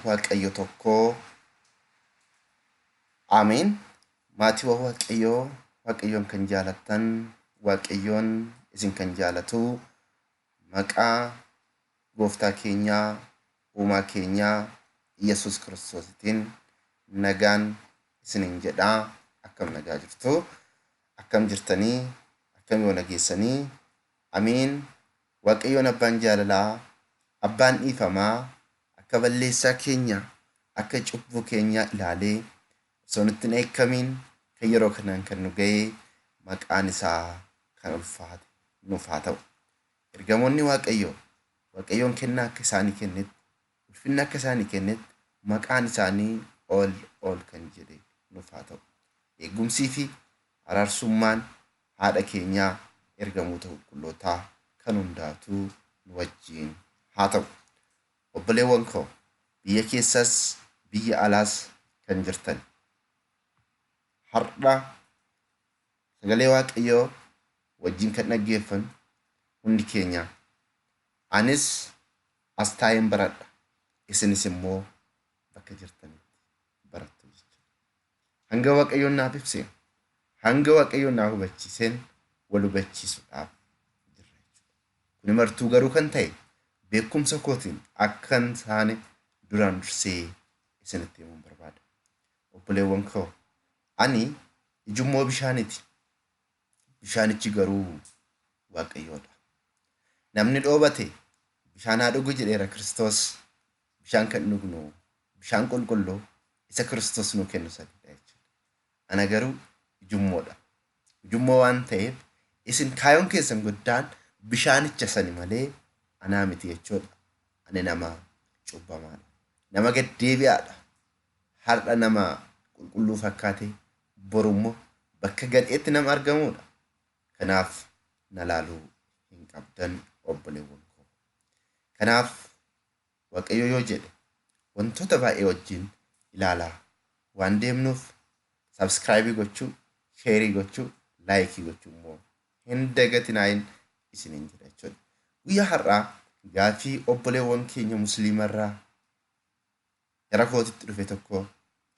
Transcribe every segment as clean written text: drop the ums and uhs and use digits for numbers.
Waaqayyo tokkoo. Ameen. Maatiiwwan Waaqayyoo, Waaqayyoon kan jaalattan, Waaqayyoon isin kan jaalatu, maqaa gooftaa keenyaa, uumaa keenyaa Yesuus Kiristoositiin nagaan isiniin jedhaa. Akkam nagaa jirtu? Akkam jirtanii? Akkam yoo nageessanii? Ameen. Waaqayyoon abbaan jaalalaa, abbaan dhiifamaa, akka balleessaa keenya, akka cubbuu keenyaa ilaalee osoo nutti hin dheekkamiin kan yeroo kanaan kan nu ga'e maqaan isaa kan ulfaate nuuf haa ta'u. Ergamoonni Waaqayyoo Waaqayyoon kennaa akka isaanii kennetti, ulfinna akka isaanii kennetti maqaan isaanii ol ol kan jedhe nuuf haa ta'u. Eegumsii fi araarsummaan haadha keenyaa ergamoota qulqullootaa kan hundaatu nu wajjin haa ta'u. Obboleewwan koo biyya keessas biyya alaas kan jirtan har'a sagalee Waaqayyoo wajjin kan dhaggeeffannu hundi keenya, anis as taa'een baradha, isinis immoo bakka jirtanitti barattu jechuudha. Hanga Waaqayyoon naaf ibseen, hanga Waaqayyoon naaf hubachiiseen wal hubachiisuudhaaf jirra jechuudha. Kuni martuu garuu kan ta'e beekumsa kootiin akka hin taane duraan dursee isinitti himuun barbaada. Obboleewwan koo, ani ijummoo bishaaniiti. Bishaanichi garuu Waaqayyoodha. Namni dhoobate bishaan haa dhugu jedheera Kiristoos. Bishaan kan dhugnu bishaan qulqulluu isa Kiristoos nuu kennu sanidha jechuudha. Ana garuu ijummoodha. Ujummoo waan ta'eef isin kaayoon keessan guddaan bishaanicha sani malee anaa miti jechuudha. Ani nama cubbamaadha. Nama gaddeebi'aadha. Har'a nama qulqulluu fakkaate borummoo bakka gadheetti nama argamudha. Kanaaf na laaluu hin qabdan obboleewwan koo. Kanaaf Waaqayyo yoo jedhe wantoota baay'ee wajjin ilaalaa waan deemnuuf subscribe gochuu, share gochuu, like gochuu immoo hin dagatinaayin isiniin jedha jechuudha. Guyyaa har'aa gaaffii obboleewwan keenya musliimarraa gara kootitti dhufe tokko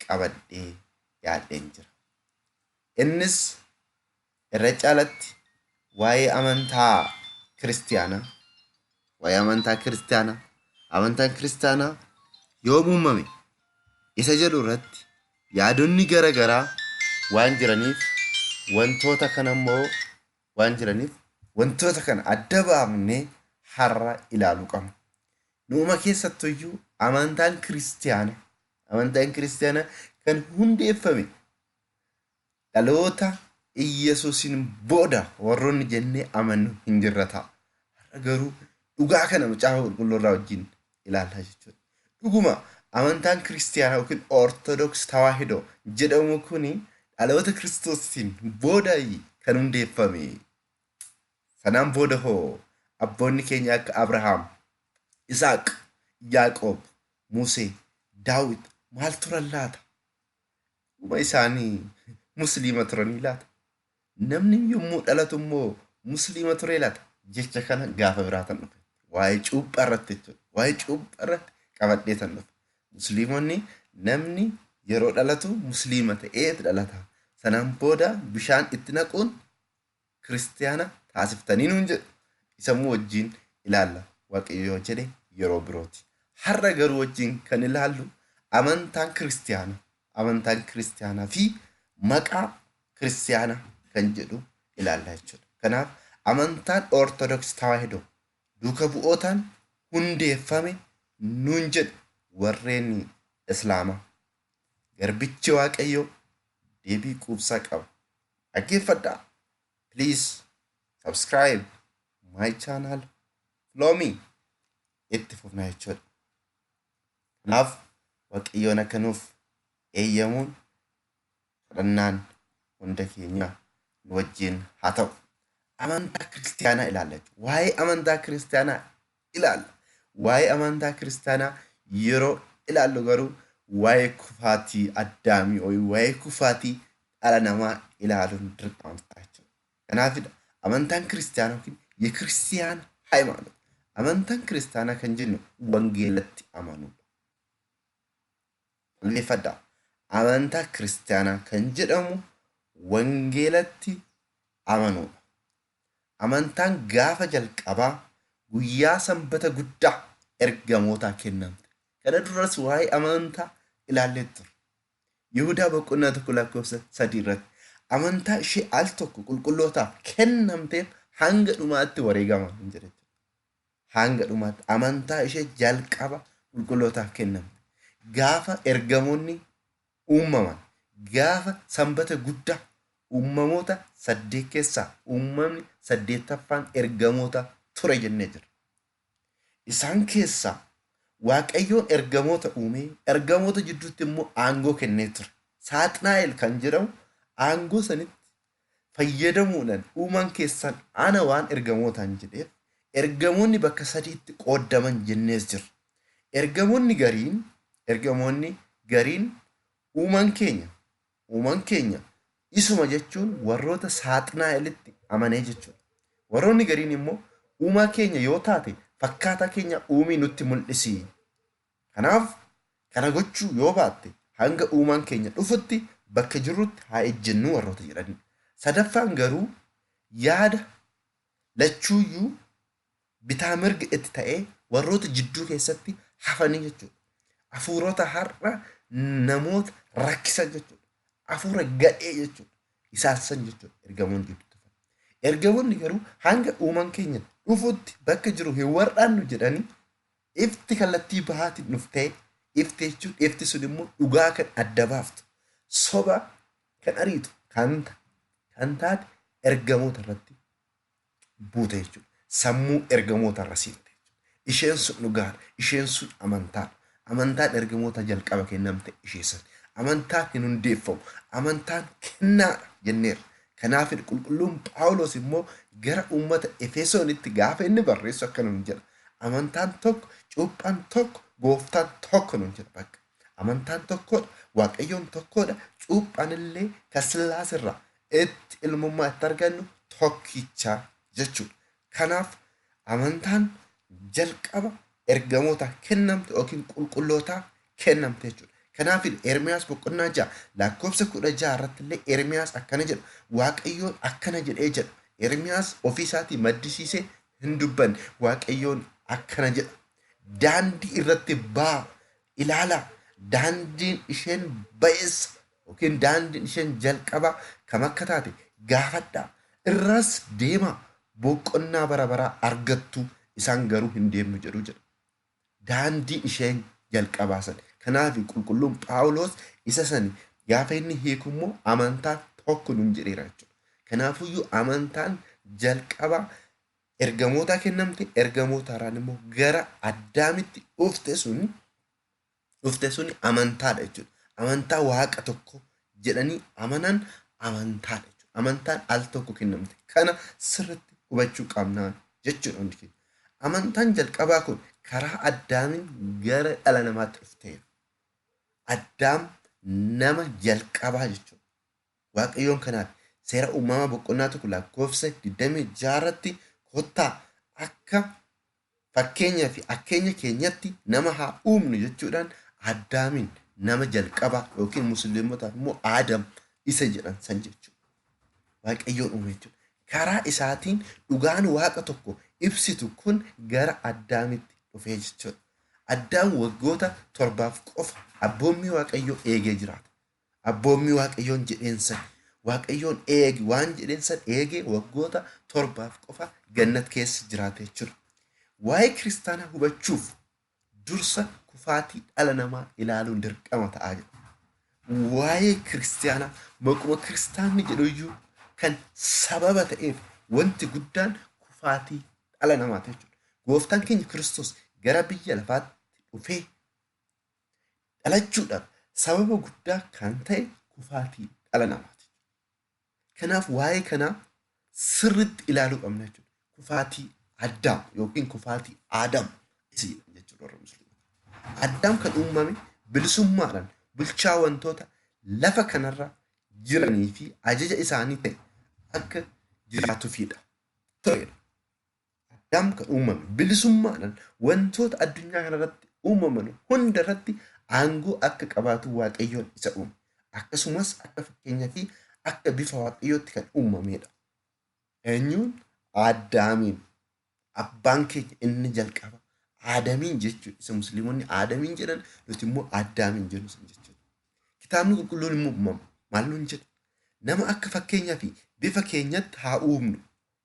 qabadhee dhiyaadheen jira. Innis irra caalatti waa'ee amantaa kiristiyaanaa, waa'ee amantaa kiristiyaanaa, amantaan kiristiyaanaa yoom uumame isa jedhu irratti yaadonni gara garaa waan jiraniif, wantoota kana immoo waan jiraniif wantoota kana adda baafnee har'a ilaaluu qabna. Nuuma keessattuyyuu amantaan kiristiyaanaa kan hundeeffame dhaloota Iyyasuusin booda warroonni jennee amannu hin jirra ta'a. Har'a garuu dhugaa kana macaafa qulqulluu irraa wajjin ilaallaa jechuudha. Dhuguma amantaan kiristiyaanaa yookiin Ortodoks Tawaahidoo jedhamu kuni dhaloota Kiristoosiin booda kan hundeeffame. Sanaan booda hoo abboonni keenya akka Abrahaam, Isaaq, Yaaqoob, Musee, Daawit maal turan laata? Dhuma isaanii musliima turanii laata? Namni yommuu dhalatu immoo musliima turee laata? Jecha kana gaafa biraatan dhufe. Waa'ee cuuphaa irratti jechuudha. Waa'ee cuuphaa irratti qabadhee tan dhufe. Musliimonni namni yeroo dhalatu musliima ta'eet dhalata. Sanaan booda bishaan itti naquun kiristiyaana taasiftanii nuun jedhu. Isammoo wajjin ilaalla. Waaqayyo yoo jedhe yeroo birooti. Har'a garuu wajjin kan ilaallu amantaan kiristiyaana. Amantaan kiristiyaanaa fi maqaa kiristiyaana kan jedhu ilaalla jechuudha. Kanaaf amantaan Ortodoks Tawaahidoo duuka bu'ootaan hundeeffame nuun jedhu warreen Islaamaa. Garbichi Waaqayyoo deebii quubsaa qaba. Dhaggeeffadhaa. Please subscribe my channel, follow me. Itti fufna jechuudha. Kanaaf Waaqayyoon akka nuuf eeyyamuun kadhannaan hunda keenya nu wajjin haa ta'u. Amantaa kiristiyaanaa ilaalla jechuudha. Waa'ee amantaa kiristiyaanaa ilaalla. Waa'ee amantaa kiristiyaanaa yeroo ilaallu garuu waa'ee kufaatii Addaamii waa'ee kufaatii dhala namaa ilaaluun dirqama ta'a jechuudha. Kanaafidha amantaan kiristiyaanaa yookiin የክርስቲያን ሃይማኖት, amantaan kiristiyaanaa kan jennu wangeelatti amanuudha. Qalbeeffadhaa. Amantaa kiristaanaa kan jedhamu wangeelatti amanuudha. Amantaan gaafa jalqabaa guyyaa sanbata guddaa ergamootaa kennamte. Kana duras waa'ee amantaa ilaallee turre. Yihudaa boqonnaa 1 lakkoofsa 3 irratti amantaa ishee al tokko qulqullootaaf kennamteef hanga dhumaatti wareegamaa hin jedhe. Hanga dhumaatti amantaa ishee jalqaba qulqullootaaf kennamte. Gaafa ergamoonni uumaman, gaafa sanbata guddaa uumamoota 8 keessaa uumamni 8ffaan ergamoota ture jennee jira. Isaan keessaa Waaqayyoon ergamoota uumee ergamoota jidduutti immoo aangoo kennee ture. Saaxinaa'el kan jedhamu aangoo sanitti fayyadamuudhaan uumaan keessaan ana waan ergamootaan jedheef ergamoonni bakka sadiitti qoodaman jennees jirra. Ergamoonni gariin uumaan keenya isuma jechuun warroota saaxinaa'elitti amanee jechuudha. Warroonni gariin immoo uumaa keenya yoo taate fakkaataa keenya uumii nutti mul'isi. Kanaaf kana gochuu yoo baatte hanga uumaan keenya dhufutti bakka jirrutti haa ejjennu warroota jedhani. Sadaffaan garuu yaada lachuuyyuu bitaa mirga itti ta'ee warroota jidduu keessatti hafanii jechuudha. Hafuurota har'a namoota rakkisan jechuudha. Hafuura gadhee jechuudha. Isaan san jechuudha ergamoonni jidduutti hafan. Ergamoonni garuu hanga uumaan keenya dhufutti bakka jiru hin warraannu jedhanii ifti kallattii bahaatiin dhuftee ifti jechuun ifti sun immoo dhugaa kan adda baaftu soba kan ariitu kan taate ergamoota irratti buute jechuudha. Sammuu ergamoota irra seente jechuudha. Isheen sun dhugaadha. Isheen sun amantaadha. Amantaan ergamoota jalqaba kennamte ishee san. Amantaan hin hundeeffamu. Amantaan kennaadha jenneerra. Kanaaf qulqulluun Phaawulos immoo gara uummata Efesoonitti gaafa inni barreessu akkana nuun jedha. Amantaan tokko, cuuphaan tokko, gooftaan tokko nuun jedha bakka. Amantaan tokkodha, Waaqayyoon tokkodha, cuuphaan illee kan Sillaasirraa itti ilmummaa itti argannu tokkicha jechuudha. Kanaaf amantaan jalqaba ergamoota kennamte yookiin qulqullootaaf kennamte jechuudha. Kanaaf Ermiyaas boqonnaa 6 lakkoofsa 16 irratti illee Ermiyaas akkana jedha. Waaqayyoon akkana jedhee jedha. Ermiyaas ofiisaatii maddisiisee hin dubbanne. Waaqayyoon akkana jedha. Daandii irratti baa ilaalaa. Daandiin isheen ba'eessa yookiin daandiin isheen jalqabaa kam akka taate gaafadhaa. Irras deemaa boqonnaa bara baraa argattu isaan garuu hin deemnu jedhu jedha. Daandiin isheen jalqabaa sana. Kanaaf qulqulluun Phaawulos isa sani gaafa inni hiiku immoo amantaan tokko nuun jedheera jechuudha. Kanaafuyyuu amantaan jalqaba ergamootaa kennamte ergamootarraan immoo gara Addaamitti dhufte sun amantaadha jechuudha. Amantaa waaqa tokko jedhanii amanan amantaadha jechuudha. Amantaan al tokko kennamte. Kana sirriitti hubachuu qabnaa jechuudha hundi keenya. Amantaan jalqabaa kun karaa Addaamiin gara dhala namaatti dhufteera. Addaam nama jalqabaa jechuudha. Waaqayyoon kanaaf seera uumamaa boqonnaa 1 lakkoofsa 26 irratti kottaa akka fakkeenyaa fi akkeenya keenyatti nama haa uumnu jechuudhaan Addaamiin nama jalqabaa yookiin musliimotaaf immoo Aadam isa jedhan san jechuudha. Waaqayyoon uume jechuudha. Karaa isaatiin dhugaan waaqa tokko ibsitu kun gara Addaamitti dhufee jechuudha. Addaam waggoota 7 qofa abboommii Waaqayyoo eegee jiraata. Abboommii Waaqayyoon jedheen san Waaqayyoon eegi waan jedheen san eegee waggoota 7 qofa gannat keessa jiraate jechuudha. Waa'ee kiristaanaa hubachuuf dursa kufaatii dhala namaa ilaaluun dirqama ta'aa jira. Waa'ee kiristaanaa maquma kiristaanni jedhuyyuu kan sababa ta'eef wanti guddaan kufaatii dhala namaati jechuudha. Gooftaan keenya Kiristoos gara biyya lafaatti dhufee dhalachuudhaaf sababa guddaa kan ta'e kufaatii dhala namaati. Kanaaf waa'ee kanaa sirriitti ilaaluu qabna jechuudha. Kufaatii Addaam yookiin kufaatii Aadam isa jedhamu jechuudha warra Musliimaa. Addaam kan uumame bilisummaadhaan bulchaa wantoota lafa kanarra jiranii fi ajaja isaanii ta'e akka jiraatuufidha. Turedha. Addaam kan uumame bilisummaadhaan wantoota addunyaa kanarratti uumaman hundarratti Aangoo akka qabaatu Waaqayyoon isa uume. Akkasumas akka fakkeenyaa fi akka bifa Waaqayyootti kan uumamedha. Eenyuun? Addaamiin. Abbaan keenya inni jalqaba. Aadamiin jechuudha. Isa Musliimonni Aadamiin jedhan nuti immoo Addaamiin jennu sun jechuudha. Kitaabni qulqulluun immoo maal nuun jedha? Nama akka fakkeenyaa fi bifa keenyatti haa uumnu.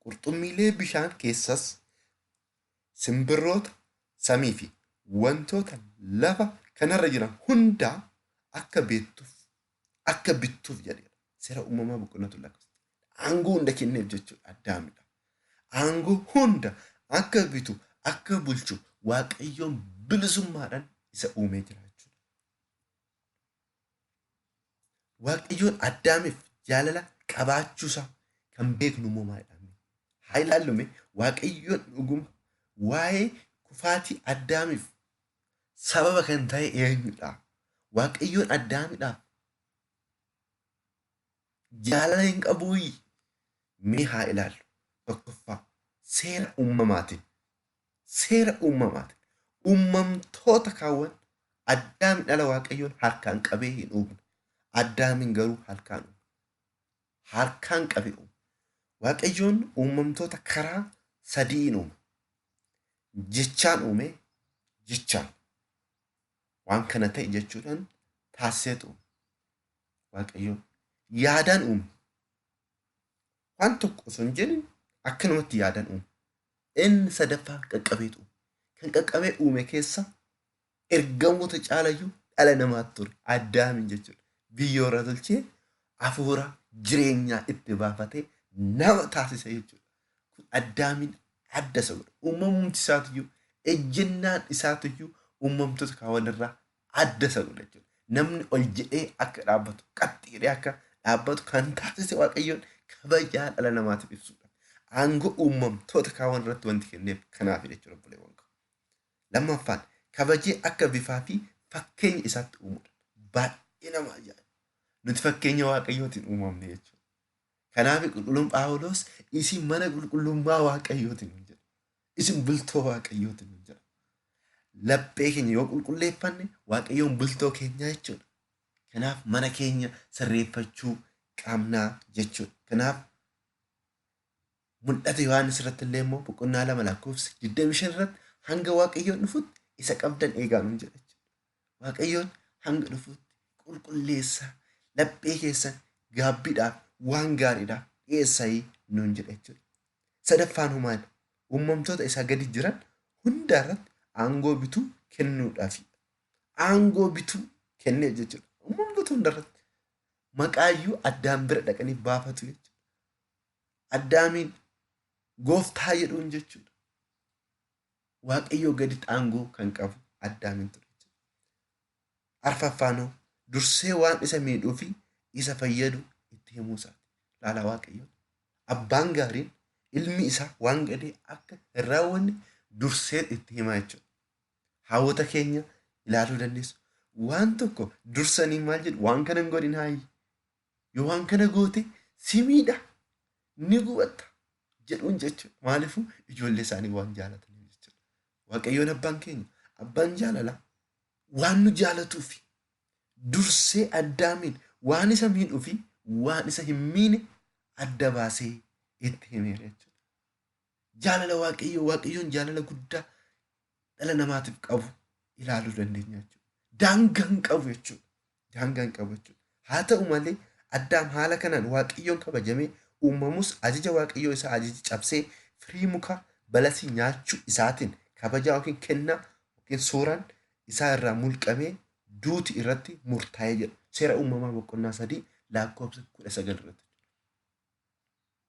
Qurxummiilee bishaan keessas simbirroota samii fi wantoota lafa kanarra jiran hundaa akka beektuuf akka bittuuf jedheera. Seera uumamaa boqonnaa lakkoofsa. Aangoo hunda kenneef jechuudha Addaamidha. Aangoo hunda akka bitu akka bulchu Waaqayyoon bilisummaadhaan isa uumee jira jechuudha. Waaqayyoon Addaamiif jaalala qabaachuusaa kan beeknu immoo maalidha? Haa ilaallume Waaqayyoon dhuguma waa'ee kufaatii Addaamiif sababa kan ta'e eenyudha? Waaqayyoon Addaamidhaaf jaalala hin qabuuyi? Mee haa ilaallu. Tokkoffaa seera uumamaatiin. Seera uumamaatiin. Uumamtoota kaawwan Addaamin dhala Waaqayyoon harkaan qabee hin uumne. Addaamin garuu harkaan uume. Harkaan qabee uume. Waaqayyoon uumamtoota karaa sadiin uume. Jechaan uume, jechaan. Waan kana ta'e jechuudhaan taasiseetu uume. Waaqayyoon yaadaan uume. Waan tokko osoo hin jedhin akkanumatti yaadaan uume. Inni sadaffaa qaqqabeetu uume. Kan qaqqabee uume keessa ergamoota caalayyuu dhala namaatu ture. Addaamin jechuudha. Biyyoo irra tolchee hafuura jireenyaa itti baafatee nama taasise jechuudha. Kun Addaamin adda isa godha. Uumamumti isaatiyyuu ejjennaan isaatiyyuu uumamtoota kaawwan irraa adda isa godha jechuudha. Namni ol jedhee akka dhaabbatu, qaxxi jedhee akka dhaabbatu kan taasise Waaqayyoon kabajaa dhala namaatiif ibsudha. Aangoo uumamtoota kaawwan irratti wanti kenneef kanaaf jechuudha obboleewwan koo. Lammaffaan kabajee akka bifaa fi fakkeenya isaatti uumudha. Baay'ee nama ajaa'iba. Nuti fakkeenya Waaqayyootiin uumamne jechuudha. Kanaaf qulqulluun Phaawulos isin mana qulqullummaa Waaqayyootiin hin jedha. Isin bultoo Waaqayyootiin hin jedha. Laphee keenya yoo qulqulleeffanne Waaqayyoon bultoo keenyaa jechuudha. Kanaaf mana keenya sirreeffachuu qabnaa jechuudha. Kanaaf mul'ata Yohaannis irratti illee immoo boqonnaa 2 lakkoofsa 25 irratti hanga Waaqayyoon dhufutti isa qabdan eegaa nuun jedha jechuudha. Waaqayyoon hanga dhufutti qulqulleessaa laphee keessan gaabbiidhaaf waan gaariidhaaf dhiyeessaa nuun jedha jechuudha. Sadaffaan humaan uumamtoota isaa gadi jiran hundaa irratti aangoo bituu kennuudhaafi. Aangoo bituu kennee jechuudha. Uumamtoota hundarratti maqaayyuu Addaam bira dhaqanii baafatu jechuudha. Addaamiin gooftaa jedhuun jechuudha. Waaqayyoo gaditti aangoo kan qabu Addaamiin ture jechuudha. Arfaffaanoo dursee waan isa miidhuu fi isa fayyadu itti himuu isaati. Laalaa Waaqayyoon. Abbaan gaariin ilmi isaa waan gadhee akka hin raawwanne dursee itti himaa jechuudha. Haawwota keenya ilaaluu dandeessu. Waan tokko dursanii maal jedhu waan kana hin godhin haayi. Yoo waan kana goote si miidha ni gubatta jedhuun jechuudha. Maaliifuu ijoollee isaanii waan jaalataniif jechuudha. Waaqayyoon abbaan keenya abbaan jaalalaa waan nu jaalatuuf dursee Addaamiin waan isa miidhuu fi waan isa hin miine adda baasee itti himeera jechuudha. Jaalala Waaqayyoo Waaqayyoon jaalala guddaa dhala namaatiif qabu ilaaluu dandeenya jechuudha. Daangaa hin qabu jechuudha. Daangaa hin qabu jechuudha. Haa ta'u malee Addaam haala kanaan Waaqayyoon kabajamee uumamus ajaja Waaqayyoo isaa ajaja cabsee firii muka balasii nyaachuu isaatiin kabajaa yookiin kennaa yookiin suuraan isaa irraa mulqamee duuti irratti murtaa'ee jedha. Seera uumamaa boqonnaa 3 lakkoofsa 19 irratti.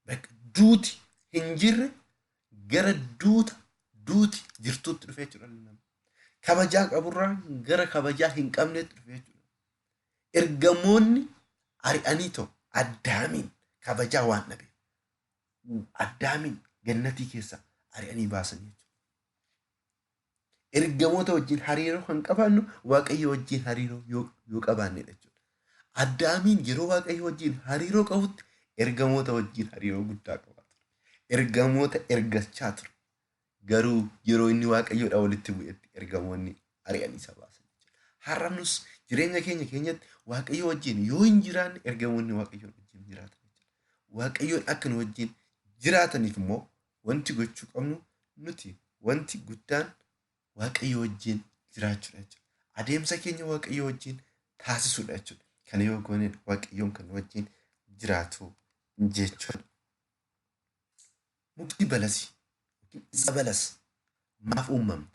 Bakka duuti hin jirre gara duuti jirtuutti dhufee jechuudha dhalli namaa. Kabajaa qaburraa gara kabajaa hin qabneetti dhufee jechuudha. Ergamoonni ari'anii too Addaamiin kabajaa waan dhabeef Addaamiin gannatii keessaa ari'anii baasanii jechuudha. Ergamoota wajjin hariiroo kan qabaannu Waaqayyo wajjin hariiroo yoo qabaannedha jechuudha. Addaamiin yeroo Waaqayyo wajjin hariiroo qabutti ergamoota wajjin hariiroo guddaa qabaa ture. Ergamoota ergachaa ture. Garuu yeroo inni Waaqayyoodha walitti bu'etti ergamoonni ari'anii isa baasan jechuudha. Har'a nus jireenya keenya keenyatti Waaqayyo wajjin yoo hin jiraanne ergamoonni Waaqayyoon wajjin jiraatan jechuudha. Waaqayyoon akka nu wajjin jiraataniif immoo wanti gochuu qabnu nuti wanti guddaan Waaqayyo wajjin jiraachuudha jechuudha. Adeemsa keenya Waaqayyo wajjin taasisuudha jechuudha. Kana yoo goone Waaqayyoon kan wajjin jiraatu jechuudha. Mukti balasii yookiin itsa balas maaf uumamte?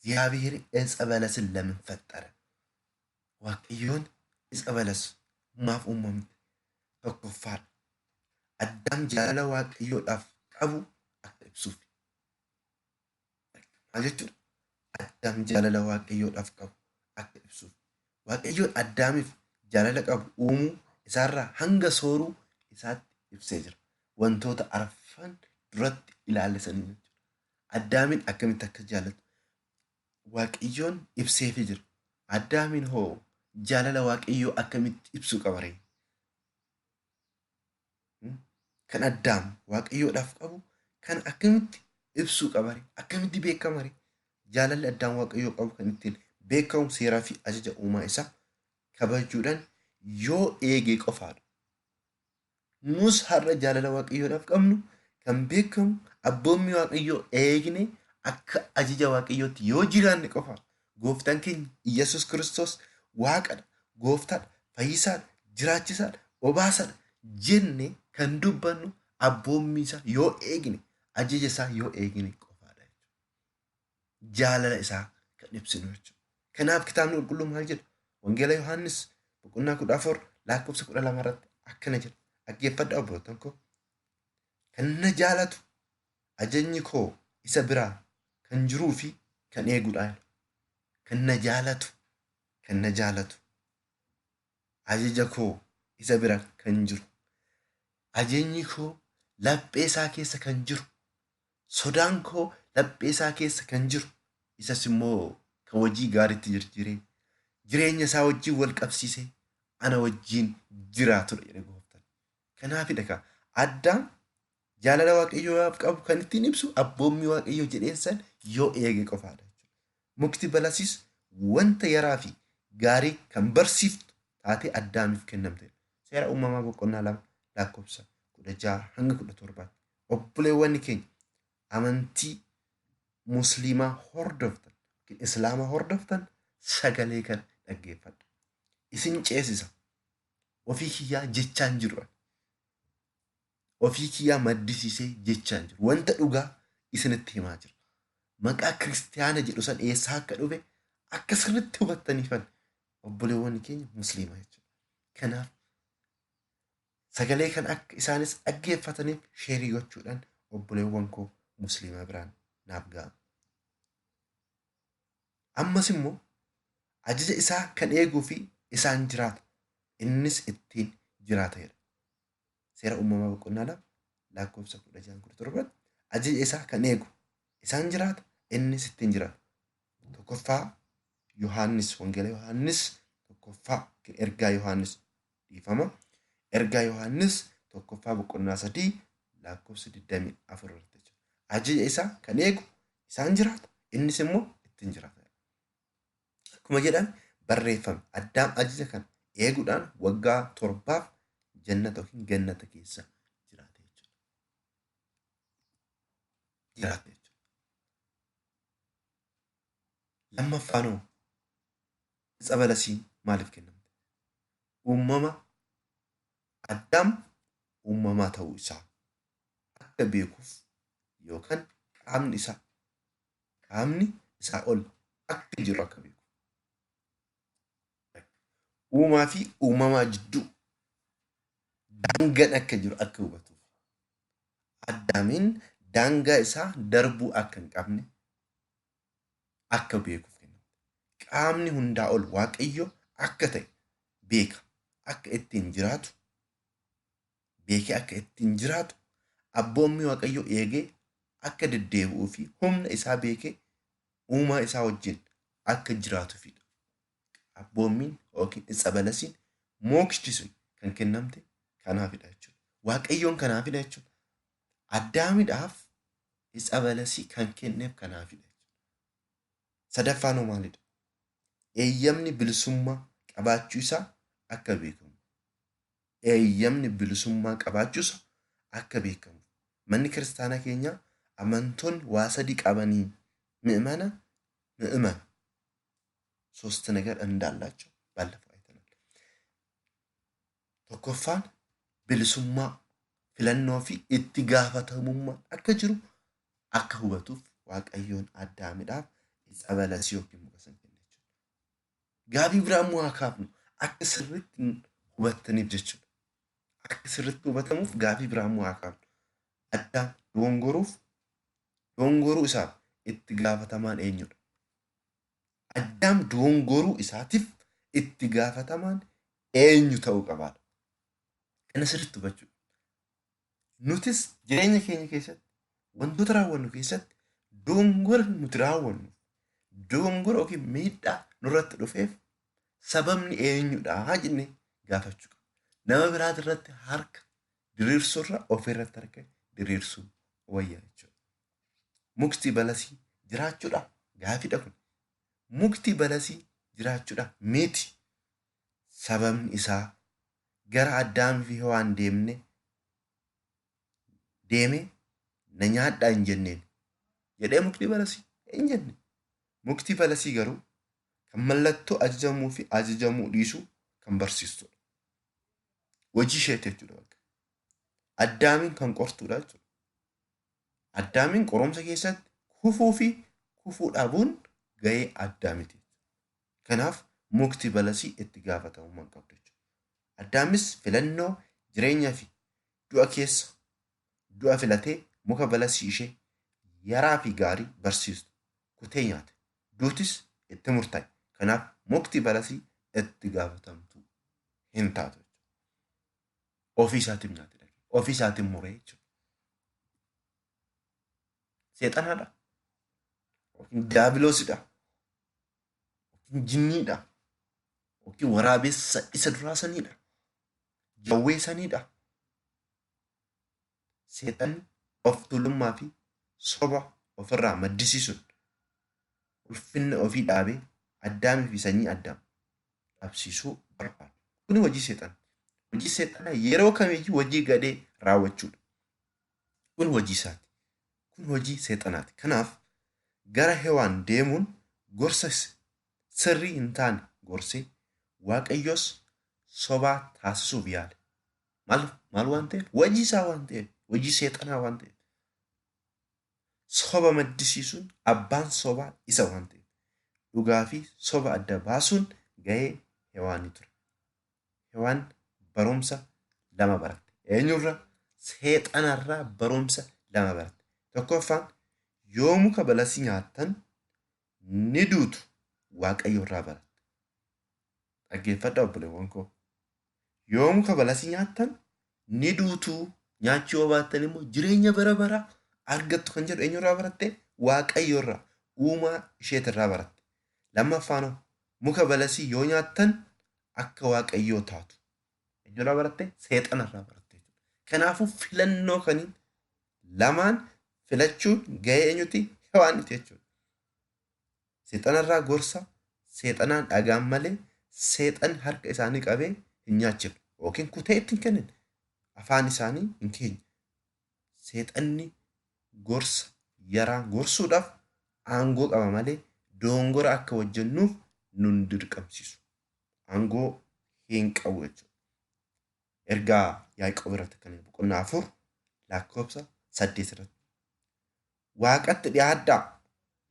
እግዚአብሔር ዕፀ በለስን ለምን ፈጠረ? Waaqayyoon itsa balas maaf uumamte? Tokkoffaadha. Addaam jaalala Waaqayyoodhaaf qabu akka ibsuuf. Maal jechuudha? Addaam jaalala Waaqayyoodhaaf qabu akka ibsuuf. Waaqayyoon Addaamiif jaalala qabu uumuu isaarraa hanga sooruu isaatti ibsee jira. Wantoota arfan duratti ilaallisanii jechuudha. Addaamiin akkamitti akka jaallatu Waaqayyoon ibseefii jira. Addaamiin hoo jaalala Waaqayyoo akkamitti ibsuu qaba ree? Kan Addaam Waaqayyoodhaaf qabu kan akkamitti ibsuu qaba ree? Akkamitti beekama ree? Jaalalli Addaam Waaqayyoo qabu kan ittiin beekamu seeraa fi ajaja uumaa isaa kabajuudhaan yoo eege qofaadha. Nus har'a jaalala Waaqayyoodhaaf qabnu kan beekamu abboommii Waaqayyoo eegne akka ajaja Waaqayyootti yoo jiraanne qofaadha. Gooftaan keenya Iyyasuus Kiristoos Waaqadha, Gooftaadha, Fayyisaadha, Jiraachisaadha, Obaasaadha jenne kan dubbannu abboommii isaa yoo eegne, ajaja isaa yoo eegne qofaadha jechuudha. Jaalala isaa kan ibsinu jechuudha. Kanaaf kitaabni qulqulluun maal jedha? Wangeela Yohaannis boqonnaa 14 lakkoofsa 12 irratti akkana jedha. Dhaggeeffadhaa obboloota koo. Kan na jaalatu ajajni koo isa biraa kan jiruu fi kan eegudha. Kan na jaalatu, kan na jaalatu ajaja koo isa bira kan jiru. Ajajni koo laphee isaa keessa kan jiru. Sodaan koo laphee isaa keessa kan jiru. Isas immoo kan hojii gaariitti jijjiiree jireenya isaa wajjin wal qabsiisee ana wajjin jiraatudha jedhe gooftaan. Kanaafidha kaa Addaam jaalala Waaqayyoof qabu kan ittiin ibsu abboommii Waaqayyoo jedheen san yoo eege qofaadha jechuudha. Mukti balasiis wanta yaraa fi gaarii kan barsiiftu taatee Addaamiif kennamtedha. Seera uumamaa boqonnaa 2 lakkoofsa 16 hanga 17. Obboleewwan keenya amantii musliimaa hordoftan yookiin islaama hordoftan sagalee kana dhaggeeffadha. Isin ceesisa. Ofii kiyyaa jechaan jiru. Ofii kiyyaa maddisiisee jechaan jiru. Wanta dhugaa isinitti himaa jira. Maqaa kiristiyaana jedhu san eessaa akka dhufe akka sirriitti hubattaniifan obboleewwan keenya musliimaa jechuudha. Kanaaf sagalee kan akka isaanis dhaggeeffataniif sheerii gochuudhaan obboleewwan koo musliimaa biraan naaf ga'a. Ammas immoo ajaja isaa kan eeguu fi isaan jiraata. Innis ittiin jiraata jedha. Seera uumamaa boqonnaa 2 lakkoofsa 16 17 ajaja isaa kan eegu isaan jiraata, innis ittiin jiraata. Tokkoffaa Yohaannis, Wangeela Yohaannis tokkoffaa, ergaa Yohaannis dhiifama. Ergaa Yohaannis tokkoffaa boqonnaa 3 lakkoofsa 24 irratti jechuudha. Ajaja isaa kan eegu isaan jiraata, innis immoo ittiin jiraata. Akkuma jedhame barreeffame Addaam ajaja kana eeguudhaan waggaa 7f jannata yookiin gannata keessa jiraate jechuudha. Jiraate jechuudha. Lammaffaanoo itsa balasiin maaliif kennamte? Uumama Addaam uumamaa ta'uu isaa akka beekuuf yookaan qaamni isaa ol akka jiru akka beeku. Uumaa fi uumamaa jidduu daangaan akka jiru akka hubatuuf. Addaamiin daangaa isaa darbuu akka hin qabne akka beekuuf kennamte. Qaamni hundaa ol Waaqayyo akka ta'e beeka. Akka ittiin jiraatu beekee akka ittiin jiraatu abboommii Waaqayyo eegee akka deddeebi'uu fi humna isaa beekee uumaa isaa wajjin akka jiraatuufidha. Abboommiin yookiin itsa balasiin mookishti sun kan kennamte kanaafidha jechuudha. Waaqayyoon kanaafidha jechuudha. Addaamidhaaf itsa balasii kan kenneef kanaafidha jechuudha. Sadaffaan hoo maalidha? Eeyyamni bilisummaa qabaachuu isaa akka beekamu. Eeyyamni bilisummaa qabaachuu isaa akka beekamu. Manni kiristaanaa keenyaa amantoonni waa sadii qabanii ምዕመና ምዕመን ሶስት ነገር እንዳላቸው ባለፈው አይተናል። Tokkoffaan bilisummaa filannoo fi itti gaafatamummaa akka jiru akka hubatuuf Waaqayyoon Addaamidhaaf itsa balasii yookiin muka sana kenne jechuudha. Gaaffii biraa immoo haa kaafnu akka sirriitti hubattaniif jechuudha. Akka sirriitti hubatamuuf gaaffii biraa immoo haa kaafnu. Addaam dogongoruu isaaf itti gaafatamaan eenyudha? Addaam dogongoruu isaatiif itti gaafatamaan eenyu ta'uu qabaadha? Kana sirriitti hubachuu. Nutis jireenya keenya keessatti wantoota raawwannu keessatti dogongora nuti raawwannu dogongora yookiin miidhaa nurratti dhufeef sababni eenyudha jennee gaafachuu qabna. Nama biraati irratti harka diriirsuurra ofirratti harka diriirsuu wayya jechuudha. Mukti balasii jiraachuudha gaafiidha kun. Mukti balasii jiraachuudha miti. Sababni isaa gara Addaamii fi Hewaan deeme na nyaadhaa hin jenneen jedhee mukti balasii hin jenne. Mukti balasii garuu kan mallattoo ajajamuu fi ajajamuu dhiisuu kan barsiistudha. Hojii isheeti jechuudha bakka. Addaamiin kan qortudha jechuudha. Addaamiin qoromsa keessatti kufuu fi kufuu dhabuun gahee Addaamiti. Kanaaf mukti balasii itti gaafatamummaa hin qabdu jechuudha. Addaamis filannoo jireenyaa fi du'a keessa du'a filatee muka balasii ishee yaraa fi gaarii barsiistu kutee nyaate. Duutis itti murtaa'e. Kanaaf mukti balasii itti gaafatamtu hin taatu. Ofii isaatiin nyaate. Ofii isaatiin muree jechuudha. Seexanaadha. Yookiin diyaabiloosidha. Yookiin jinniidha. Yookiin waraabessa isa duraa saniidha. Jawwee saniidha. Seexanni of tuulummaa fi soba ofirraa maddisiisuun ulfinna ofii dhaabee Addaamii fi sanyii Addaam dhabsiisuu barbaada. Kuni hojii seexanaa. Hojii seexanaa yeroo kamiyyuu hojii gadhee raawwachuudha. Kun hojii isaati. Kun hojii seexanaati. Kanaaf gara Hewaan deemuun gorsa sirrii hin taane gorsee Waaqayyos sobaa taasisuuf yaale. Maal waan ta'eef? Hojii isaa waan ta'eef, hojii seexanaa waan ta'eef. Soba maddisiisuun abbaan sobaa isa waan ta'eef. Dhugaa fi soba adda baasuun gahee Hewaanii ture. Hewaan barumsa lama baratte. Eenyurraa? Seexanarraa barumsa lama baratte. Tokkoffaan yoo muka balasii nyaattan ni duutu Waaqayyo irraa baratte. Dhaggeeffadhaa obboleewwan koo. Yoo muka balasii nyaattan ni duutu, nyaachuu yoo baattan immoo jireenya bara baraa argattu kan jedhu eenyurraa baratte? Waaqayyo irraa, uumaa isheetirraa baratte. Lammaffaan muka balasii yoo nyaattan akka Waaqayyoo taatu. Eenyurraa baratte? Seexanarraa baratte. Kanaafuu filannoo kaniin lamaan filachuun gahee eenyuti? Hewaaniti jechuudha. Seexanarraa gorsa seexanaan dhagaan malee seexan harka isaanii qabee hin nyaachifne yookiin kutee itti hin kennine, afaan isaanii hin keenye. Seexanni gorsa yaraa gorsuudhaaf aangoo qaba malee dogongora akka hojjennuuf nun dirqamsiisu. Aangoo hin qabu jechuudha. Ergaa Yaaqoob irratti kan boqonnaa 4 lakkoofsa 8 irratti. Waaqatti dhiyaadhaa,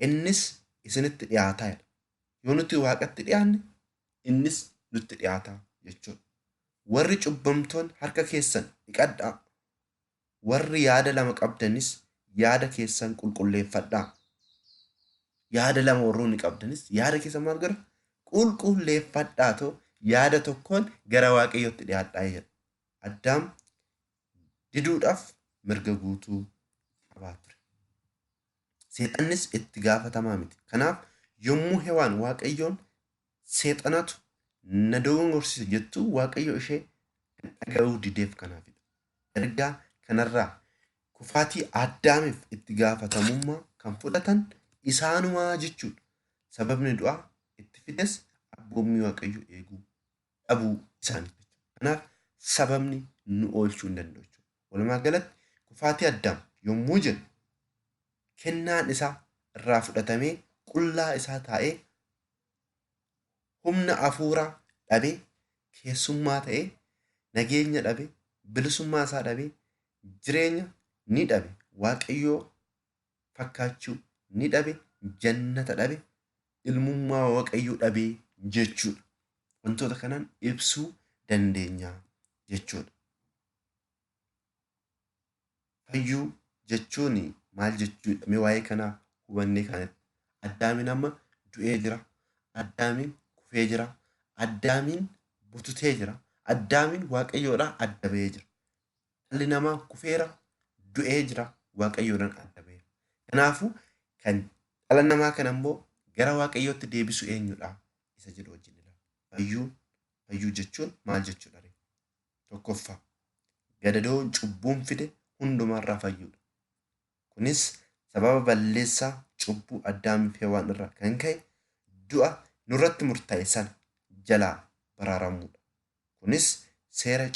innis isinitti dhiyaataa jedha. Yoo nuti Waaqatti dhiyaanne innis nutti dhiyaataa jechuudha. Warri cubbamtoon harka keessan dhiqadhaa. Warri yaada lama qabdanis yaada keessan qulqulleeffadhaa. Yaada lama warroonni qabdanis yaada keessan maal godha? Qulqulleeffadhaa ta'u yaada tokkoon gara Waaqayyootti dhiyaadhaa jedha. Addaam diduudhaaf mirga guutuu qabaa ture. Seexannis itti gaafatamaa miti. Kanaaf yommuu Hewaan Waaqayyoon seexanatu na dogongorsiise jettu Waaqayyo ishee kan dhaga'uu dideef kanaafidha. Ergaa kanarraa kufaatii Addaamiif itti gaafatamummaa kan fudhatan isaanumaa jechuudha. Sababni du'aa itti fides Abboommii Waaqayyoo eeguu dhabuu isaaniiti. Kanaaf sababni nu oolchuu hin danda'u jechuudha. Walumaa galatti kufaatii Addaam yommuu jennu kennaan isaa irraa fudhatamee qullaa isaa taa'ee humna hafuuraa dhabee keessummaa ta'ee nageenya dhabee bilisummaa isaa dhabee jireenya ni dhabe, Waaqayyoo fakkaachuu ni dhabe, jannata dhabe, ilmummaa Waaqayyoo dhabee jechuudha. Wantoota kanaan ibsuu dandeenya jechuudha. Fayyuu jechuun maal jechuudha? Mee waa'ee kanaa hubannee kanatti. Addaamiin amma du'ee jira. Addaamiin kufee jira. Addaamiin bututee jira. Addaamiin Waaqayyoodhaan adda ba'ee jira. Dhalli namaa kufeera, du'ee jira, Waaqayyoodhaan adda ba'eera. Kanaafuu kan dhala namaa kana immoo gara Waaqayyootti deebisu eenyudha? Isa jedhu wajjin ilaalla. Fayyuu jechuun maal jechuudha? Tokkoffaa, gadadoon cubbuun fide hundumarraa fayyuudha. Kunis sababa balleessaa cubbuu Addaamii fi Hewaan irraa kan ka'e du'a nurratti murtaa'e sana jalaa baraaramuudha. Kunis seera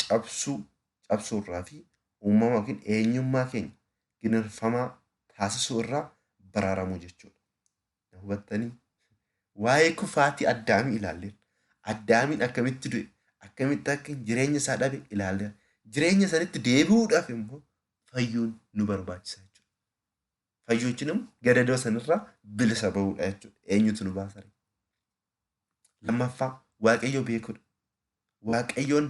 cabsuurraa fi uumama yookiin eenyummaa keenya ginirfamaa taasisuu irraa baraaramuu jechuudha. Hubattanii waa'ee kufaatii Addaamii ilaalleerra. Addaamiin akkamitti du'e, akkamitti akka jireenya isaa dhabe ilaalleerra. Jireenya sanitti deebi'uudhaaf immoo fayyuun nu barbaachisa jechuudha. Fayyuu jechuun immoo gadadoo sanirraa bilisa ba'uudha jechuudha. Eenyutu nu baasa? Lammaffaa, Waaqayyo beekuudha. Waaqayyoon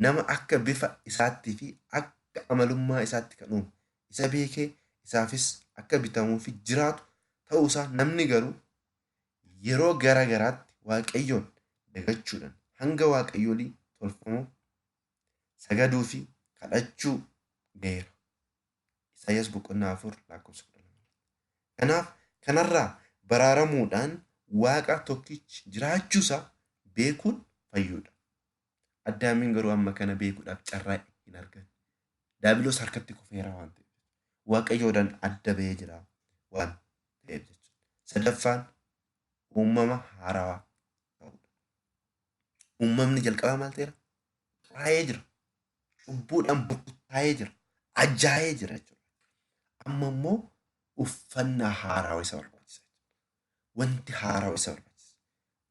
nama akka bifa isaattii fi akka amalummaa isaatti kan uume isa beekee isaafis akka bitamuu fi jiraatu ta'uusaa namni garuu yeroo gara garaatti Waaqayyoon dagachuudhaan hanga Waaqayyoolii tolfamuu sagaduu fi kadhachuu ga'eera. Isaayyaas boqonnaa 4 lakkoofsa 12. Kanaaf kanarraa baraaramuudhaan Waaqa tokkichi jiraachuusaa beekuun fayyuudha. Addaamiin garuu amma kana beekuudhaaf carraa hin arganne. Daabiloos harkatti kufeera waan ta'eef. Waaqayyoodhaan adda ba'ee jira waan ta'eef jechuudha. Sadaffaan uumama haarawaa ta'uudha. Uumamni jalqabaa maal ta'eera? Xuraa'ee jira. Cubbuudhaan burkutaa'ee jira. Ajaa'ee jira jechuudha. Amma immoo uffannaa haarawaa isa barbaachisa. Wanti haarawaa isa barbaachisa.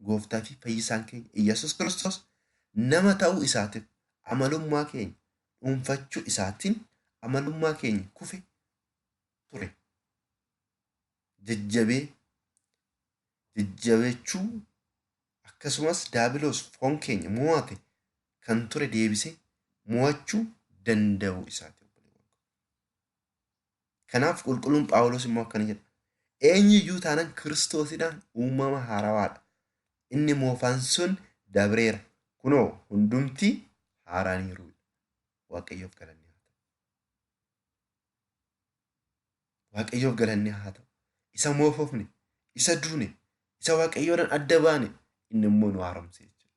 Gooftaa fi fayyisaan keenya Iyyasuus Kiristoos nama ta'uu isaatiif amalummaa keenya dhuunfachuu isaatiin amalummaa keenya kufe ture. Jajjabeechuu akkasumas daabiloos foon keenya mo'ate kan ture deebisee mo'achuu danda'uu isaati. Kanaaf qulqulluun Phaawulos immoo akkana jedha. Eenyuyyuu taanaan Kiristoosidhaan uumama haarawaadha. Inni moofaan sun dabreera. Kunoo hundumti haaraaniiru. Waaqayyoof galanni haa ta'u. Waaqayyoof galanni haa ta'u. Isa moofofne, isa duune, isa Waaqayyoodhaan adda baane inni immoo nu haaromse jechuudha.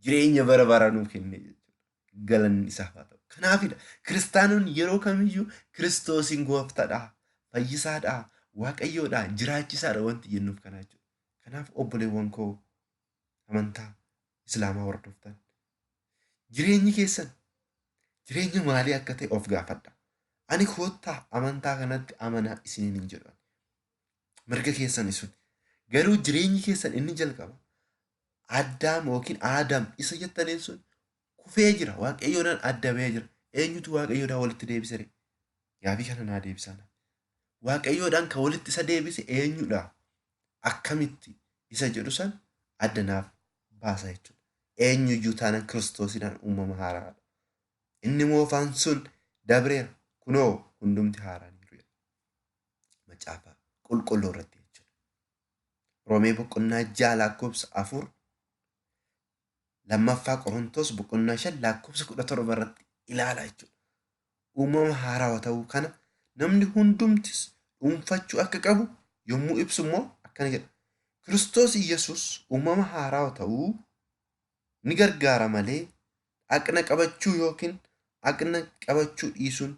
Jireenya bara baraa nuu kenne jechuudha. Galanni isaaf haa ta'u. Kanaafidha kiristaanonni yeroo kamiyyuu Kiristoosiin gooftaadha, fayyisaadha, Waaqayyoodha, jiraachisaadha wanti jennuuf kana jechuudha. Kanaaf obboleewwan koo amantaa Islaamaa hordoftan jireenyi keessan jireenya maalii akka ta'e of gaafadha. Ani koottaa amantaa kanatti amanaa isiniin hin jedhu. Mirga keessan isun. Garuu jireenyi keessan inni jalqaba Addaam yookiin Aadam isa jettaniin sun kufee jira. Waaqayyoodhaan adda ba'ee jira. Eenyutu Waaqayyoodhaan walitti deebise ree? Gaaffii kana naa deebisaa. Waaqayyoodhaan kan walitti isa deebise eenyudha? Akkamitti isa jedhu san adda naaf baasa jechuudha. Eenyuyyuu taanaan Kiristoosidhaan uumama haaraadha. Inni moofaan sun dabreera. Kunoo hundumti haaraaniiru jedha. Macaafa qulqulluu irratti jechuudha. Roomee boqonnaa 6 lakkoofsa 4, lammaffaa Qorontos boqonnaa 5 lakkoofsa 17 irratti ilaala jechuudha. Uumama haarawaa ta'uu kana namni hundumtis dhuunfachuu akka qabu yommuu ibsu immoo akkana jedha. Kiristoos Iyyasuus uumama haarawaa ta'uu ni gargaara malee dhaqna qabachuu yookiin dhaqna qabachuu dhiisuun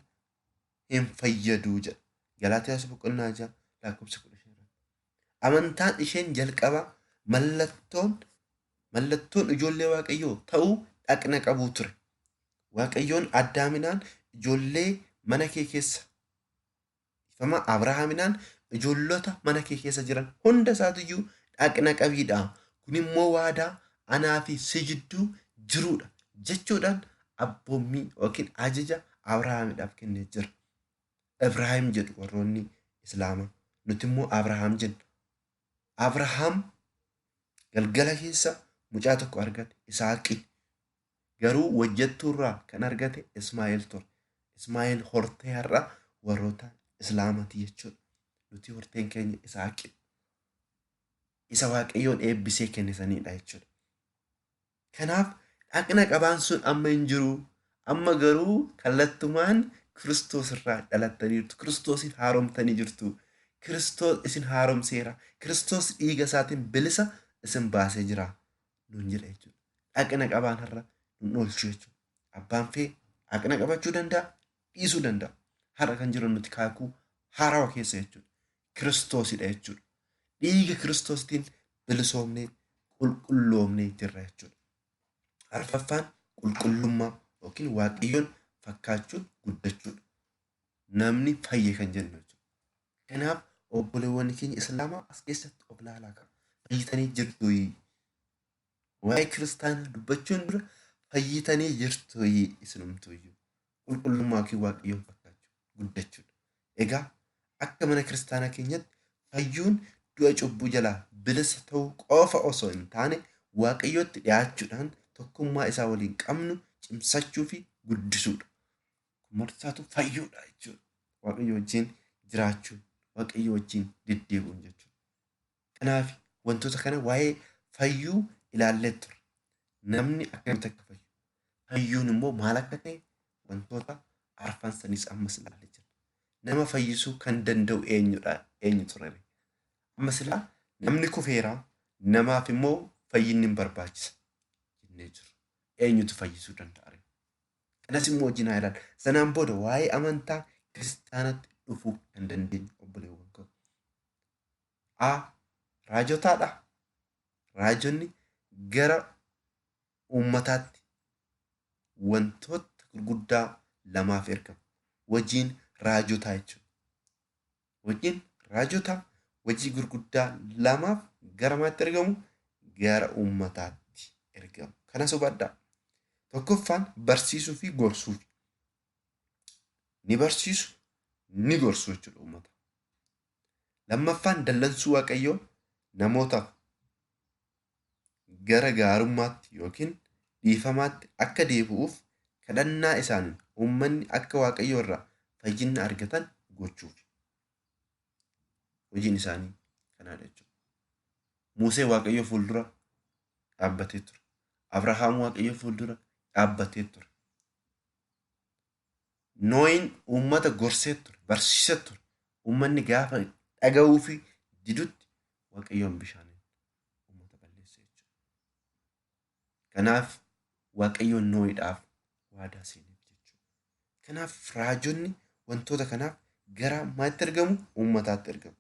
hin fayyadu jedha. Galaatiyaas boqonnaa 6 lakkoofsa 15 irratti. Amantaan isheen jalqabaa mallattoon Mallattoon ijoollee Waaqayyoo ta'uu dhaqna qabuu ture. Waaqayyoon Addaaminaan ijoollee mana kee keessa ifama Abrahaaminaan ijoollota mana kee keessa jiran hunda isaatiyyuu dhaqna qabiidha. Kun immoo waadaa anaa fi si jidduu jiruudha jechuudhaan abboommii yookiin ajaja Abrahaamidhaaf kennee jira. Ibraahim jedhu warroonni Islaamaa. Nuti immoo Abrahaam jenna. Abrahaam galgala keessa mucaa tokko argate Isaaqi. Garuu hojjettuurraa kan argate Ismaa'eel ture. Ismaa'eel hortee har'a warroota Islaamaati jechuudha. Nuti horteen keenya Isaaqi. Isa Waaqayyoon eebbisee kenne sanidha jechuudha. Kanaaf dhaqna qabaan sun amma hin jiru. Amma garuu kallattumaan Kiristoos irraa dhalattaniirtu. Kiristoosiin haaromtanii jirtu. Kiristoos isin haaromseera. Kiristoos dhiiga isaatiin bilisa isin baasee jira. Nuun jedha jechuudha. Dhaqna qabaan har'a nun oolchu jechuudha. Abbaan fee dhaqna qabachuu danda'a, dhiisuu danda'a. Har'a kan jiru nuti kaakuu haarawa keessa jechuudha. Kiristoosidha jechuudha. Dhiiga Kiristoostiin bilisoomnee qulqulloomnee jirra jechuudha. Arfaffaan qulqullummaa yookiin Waaqayyoon fakkaachuun guddachuudha. Namni fayye kan jennu jechuudha. Kanaaf obboleewwan keenya Islaamaa as keessatti of ilaalaa qaba. Fayyitanii jirtu. Waa'ee kiristaanaa dubbachuun dura fayyitanii jirtu isinumtuyyuu. Qulqullummaa yookiin Waaqayyoon fakkaachuu guddachuudha. Egaa akka mana kiristaanaa keenyatti fayyuun du'a cubbuu jalaa bilisa ta'uu qofa osoo hin taane Waaqayyootti dhiyaachuudhaan tokkummaa isaa waliin qabnu cimsachuu fi guddisuudha. Kun marsaatu fayyuudha jechuudha. Waaqayyo wajjin jiraachuun, Waaqayyo wajjin deddeebi'uun jechuudha. Kanaaf wantoota kana waa'ee fayyuu ilaallee turre. Namni akkamitti akka fayyu, fayyuun immoo maal akka ta'e wantoota arfan sanis ammas ilaallee jirra. Nama fayyisuu kan danda'u eenyudha? Eenyu ture? Amma silaa namni kufeera, namaaf immoo fayyinni hin barbaachisa jennee jiru. Eenyutu fayyisuu danda'a? Kanas immoo wajjin haa ilaallu. Sanaan booda waa'ee amantaa kiristaanatti dhufuu kan dandeenyu obboleewwan koo. A. Raajotaadha. Raajonni gara uummataatti wantoota gurguddaa lamaaf ergamu. Hojiin raajotaa jechuudha. Hojiin raajotaa hojii gurguddaa lamaaf gara maatti ergamu? Gara uummataatti ergamu. Kanas hubadhaa. Tokkoffaan barsiisuu fi gorsuu. Ni barsiisu, ni gorsu jechuudha uummata. Lammaffaan dallansuu Waaqayyoo namootaaf gara gaarummaatti yookiin dhiifamaatti akka deebi'uuf kadhannaa isaaniin uummanni akka Waaqayyoo irraa fayyina argatan gochuuf. Hojiin isaanii kanaadha jechuudha. Musee Waaqayyoo fuuldura dhaabbatee ture. Abrahaam Waaqayyoo fuuldura dhaabbatee ture. Nooyin uummata gorsee ture, barsiisee ture. Uummanni gaafa dhaga'uu fi didutti Waaqayyoon bishaaniin uummata balleesse jechuudha. Kanaaf Waaqayyoon Nooyiidhaaf waadaa seeneef jechuudha. Kanaaf raajonni wantoota kanaaf gara maatti ergamu? Uummataatti ergamu.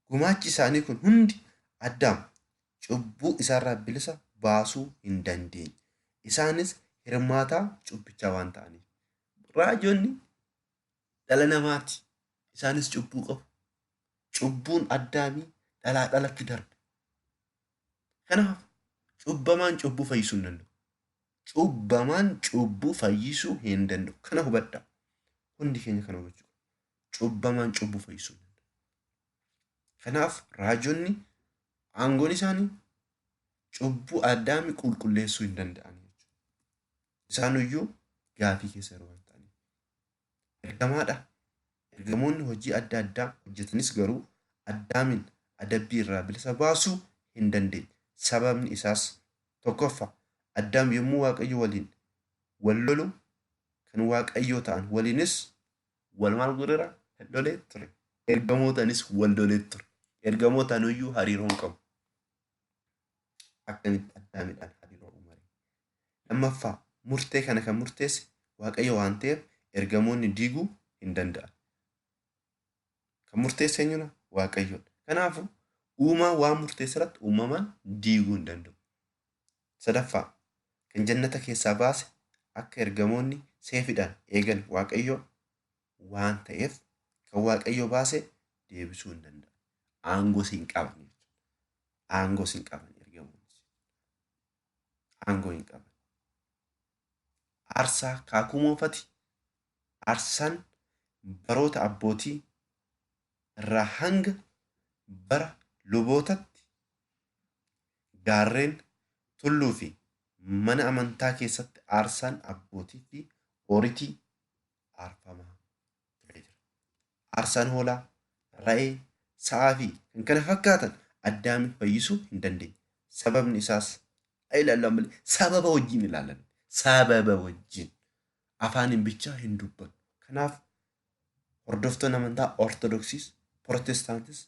Gumaachi isaanii kun hundi Addaam cubbuu isaarraa bilisa baasuu hin dandeenye. Isaanis hirmaataa cubbichaa waan ta'aniif. Raajonni dhala namaati. Isaanis cubbuu qabu. Cubbuun Addaamii dhalaa dhalatti darbe. Kanaaf cubbamaan cubbuu fayyisuu hin danda'u. Cubbamaan cubbuu fayyisuu hin danda'u. Kana hubadhaa. Hundi keenya kana hubachuu qabna. Cubbamaan cubbuu fayyisuu hin danda'u. Kanaaf raajonni aangoon isaanii cubbuu Addaamii qulqulleessuu hin danda'an jechuudha. Isaanuyyuu gaafii keessa yeroo waan ta'aniif. Ergamaadha. Ergamoonni hojii adda addaa hojjetanis garuu Addaamiin adabbii irraa bilisa baasuu hin dandeenye. Sababni isaas tokkoffaa Addaam yommuu Waaqayyo waliin wal lolu kan Waaqayyoo ta'an waliinis wal maal godheera? Lolee ture. Ergamootaanis wal lolee ture. Ergamootaan iyyuu hariiroo hin qabu. Akkamitti Addaamidhaan hariiroo uumare? Lammaffaa murtee kana kan murteesse Waaqayyo waan ta'eef ergamoonni diiguu hin danda'an. Kan murteesse eenyudha? Waaqayyoodha. Kanaafuu uumaa waan murteesse irratti uumamaan diiguu hin danda'u. Sadaffaa, kan jannata keessaa baase akka ergamoonni seefiidhaan eegan Waaqayyo waan ta'eef kan Waaqayyo baase deebisuu hin danda'u. Aangoo hin qaban jechuudha. Aangoo hin qaban ergamoonni. Aangoo hin qaban. Aarsaa kaakuu moofati. Aarsaan baroota abbootii irraa hanga bara lubootatti gaarreen tulluu fi mana amantaa keessatti aarsaan abbootii fi horiitii aarfamaa ture jira. Aarsaan hoolaa, re'ee, sa'aa fi kan kana fakkaatan Addaamin fayyisuu hin dandeenye. Sababni isaas ilaallan malee sababa wajjin ilaallan. Sababa wajjin afaaniin bichaa hin dubbatu. Kanaaf hordoftoonni amantaa Ortodoksiis, Protestaantis,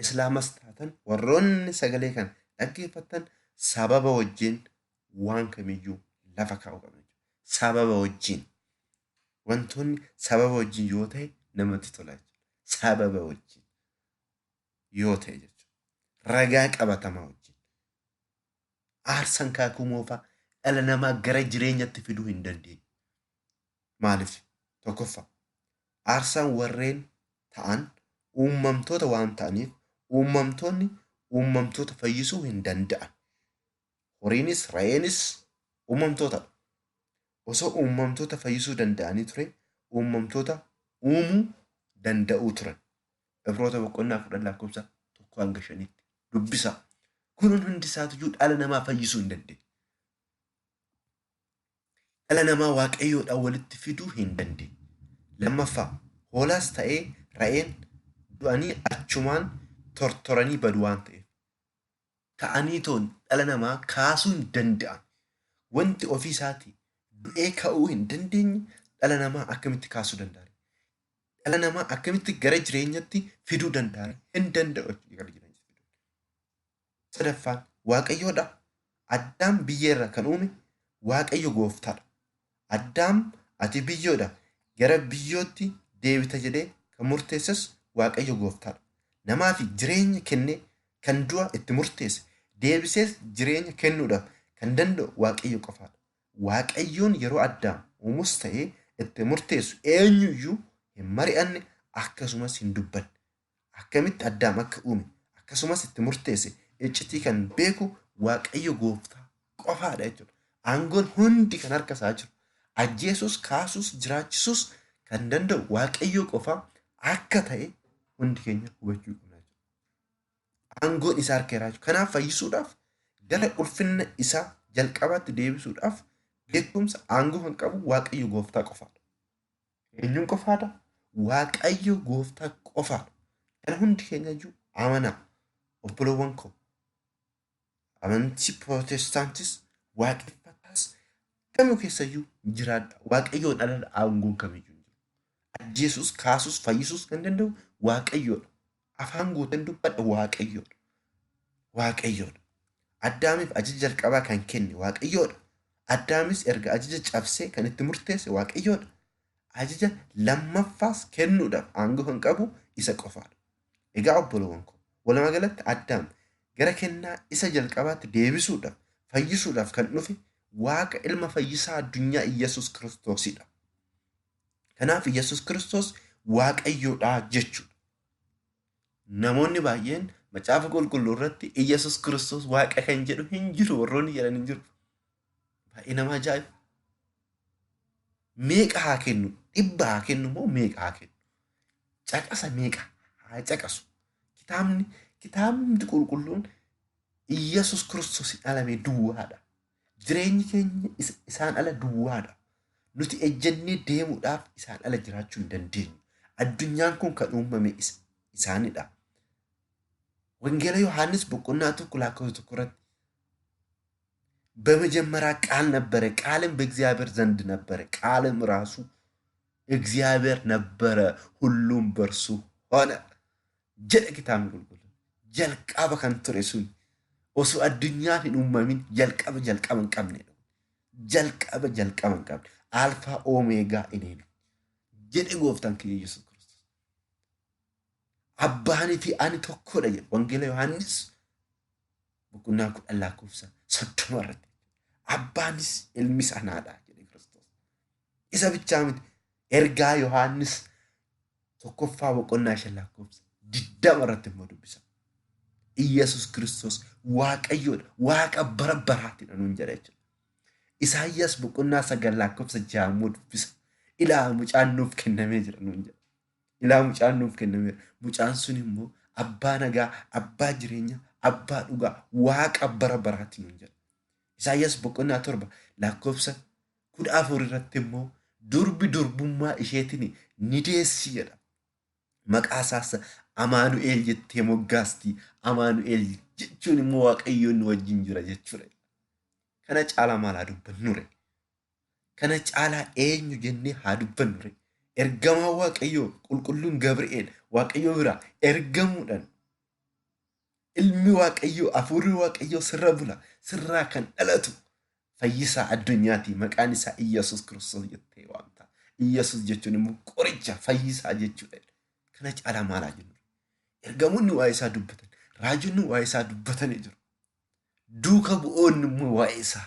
Islaamas taatan warroonni sagalee kana dhaggeeffattan sababa wajjin waan kamiyyuu lafa kaa'uu qabna. Sababa wajjin. Wantoonni sababa wajjin yoo ta'e namatti tola jechuudha. Sababa wajjin yoo ta'e jechuudha. Ragaa qabatamaa wajjin. Aarsaan kaakuu moofaa dhala namaa gara jireenyatti fiduu hin dandeenye. Maaliif? Tokkoffaa, aarsaan warreen ta'an uumamtoota waan ta'aniif uumamtoonni uumamtoota fayyisuu hin danda'an. Horiinis re'eenis uumamtootadha. Osoo uumamtoota fayyisuu danda'anii ture uumamtoota uumuu danda'uu turan. Ibroota boqonnaa 10 lakkoofsa 1 hanga 5tti dubbisa. Kun hundi isaatiyyuu dhala namaa fayyisuu hin dandeenye. Dhala namaa Waaqayyoodhaan walitti fiduu hin dandeenye. Lammaffaa, hoolaas ta'ee re'een du'anii achumaan tortoranii badu waan ta'eef. Ka'anii toon dhala namaa kaasuu hin danda'an. Wanti ofii isaatii du'ee ka'uu hin dandeenye dhala namaa akkamitti kaasuu danda'a? Dhala namaa akkamitti gara jireenyatti fiduu danda'a? Hin danda'u jechuudha gara jireenyatti fiduu. Sadaffaan, Waaqayyoodha. Addaam biyyeerra kan uume Waaqayyo gooftaadha. Addaam ati biyyoodha gara biyyootti deebita jedhee kan murteesses Waaqayyo gooftaadha. Namaafi jireenya kennee kan du'a itti murteesse deebisees jireenya kennuudhaaf kan danda'u Waaqayyo qofaadha. Waaqayyoon yeroo Addaam uumus ta'ee itti murteessu eenyuyyuu hin mari'anne akkasumas hin dubbanne. Akkamitti Addaam akka uume akkasumas itti murteesse iccitii kan beeku Waaqayyo gooftaa qofaadha jechuudha. Aangoon hundi kan harka isaa jiru. Ajjeesus, kaasus, jiraachisus kan danda'u Waaqayyo qofaa akka ta'e hundi keenya hubachuu qabna jechuudha. Aangoon isaa harka jira jechuudha. Kanaaf fayyisuudhaaf gara ulfinna isaa jalqabaatti deebisuudhaaf beekumsa aangoo kan qabu Waaqayyo gooftaa qofaadha. Eenyuun qofaadha? Waaqayyo gooftaa qofaadha. Kana hundi keenya iyyuu amanaa. Obboloowwan koo amantii Pirootestaantis waaqeffataas kamuu keessayyuu jiraadha. Waaqayyoon ala aangoon kamiyyuu hin jiru. Ajjeesus, kaasus, fayyisuus kan danda'u Waaqayyoodha. Afaan guutan dubbadha Waaqayyoodha. Waaqayyoodha. Addaamiif ajaja jalqabaa kan kenne Waaqayyoodha. Addaamis erga ajaja cabsee kan itti murteesse Waaqayyoodha. Ajaja lammaffaas kennuudhaaf aangoo kan qabu isa qofaadha. Egaa obboloowwan koo walumaa galatti Addaam gara kennaa isa jalqabaatti deebisuudhaaf fayyisuudhaaf kan dhufe Waaqa ilma fayyisaa addunyaa Iyyasuus Kiristoosidha. Kanaaf Iyyasuus Kiristoos Waaqayyoodha jechuudha. Namoonni baay'een macaafa qulqulluu irratti Iyyasuus Kiristoos Waaqa kan jedhu hin jiru warroonni jedhan hin jiru. Baay'ee nama ajaa'iba. Meeqa haa kennu? 100 haa kennu moo meeqa haa kennu? Caqasa meeqa haa caqasu? Kitaabni qulqulluun Iyyasuus Kiristoos dhalame duwwaadha. Jireenyi keenya isaan ala duwwaadha. Nuti ejjennee deemuudhaaf isaan ala jiraachuu hin dandeenyu. Addunyaan kun kan uumame isaanidha. Wangeela Yohaannis boqonnaa 1 lakkoofsa 1 irratti በመጀመሪያ ቃል ነበረ፣ ቃልም በእግዚአብሔር ዘንድ ነበረ፣ ቃልም ራሱ እግዚአብሔር ነበረ፣ ሁሉም በእርሱ ሆነ jedha kitaabni qulqulluun. Jalqaba kan ture sun osoo addunyaan hin uumamin jalqaba jalqaba hin qabnedha. Jalqaba jalqaba hin qabne. Alfaa Oomeegaa inni jedhe gooftaan keenya Yesuus Kiristoos. Abbaanii fi ani tokkodha jedhe Wangeela Yohaannis boqonnaa 10 lakkoofsa 30 irratti. Abbaanis ilmis anaadha jedhe Kiristoos. Isa bichaa miti. Ergaa Yohaannis 1ffaa boqonnaa 5 lakkoofsa 20 irratti immoo dubbisa. Iyyasuus Kiristoos Waaqayyoodha. Waaqa bara baraatidha nuun jedha jechuudha. Isaayyaas boqonnaa 9 lakkoofsa 6 immoo dubbisa. Ilaa mucaan nuuf kennamee jira nuun jedha. Ilaa mucaan nuuf kennameera. Mucaan sun immoo abbaa nagaa, abbaa jireenyaa, abbaa dhugaa, waaqa bara baraati nuun jedha. Isaayyaas boqonnaa 7 lakkoofsa 14 irratti immoo durbi durbummaa isheetiin ni deessi jedha. Maqaa isaas Amaanu'el jettee moggaasti. Amaanu'el jechuun immoo Waaqayyoon nu wajjin jira jechuudha. Kana caalaa maal haa dubbannu ree? Kana caalaa eenyu jennee haa dubbannu ree? Ergamaa Waaqayyoo qulqulluun Gabri'eel Waaqayyoo biraa ergamuudhaan ilmi Waaqayyoo hafuurri Waaqayyoo sirra bula sirraa kan dhalatu fayyisaa addunyaati maqaan isaa Iyyasuus Kiristoos jettee waamta. Iyyasuus jechuun immoo qoricha fayyisaa jechuudha. Kana caalaa maal haa jennu? Ergamoonni waa'ee isaa dubbatan, raajonni waa'ee isaa dubbatanii jiru. Duuka bu'oonni immoo waa'ee isaa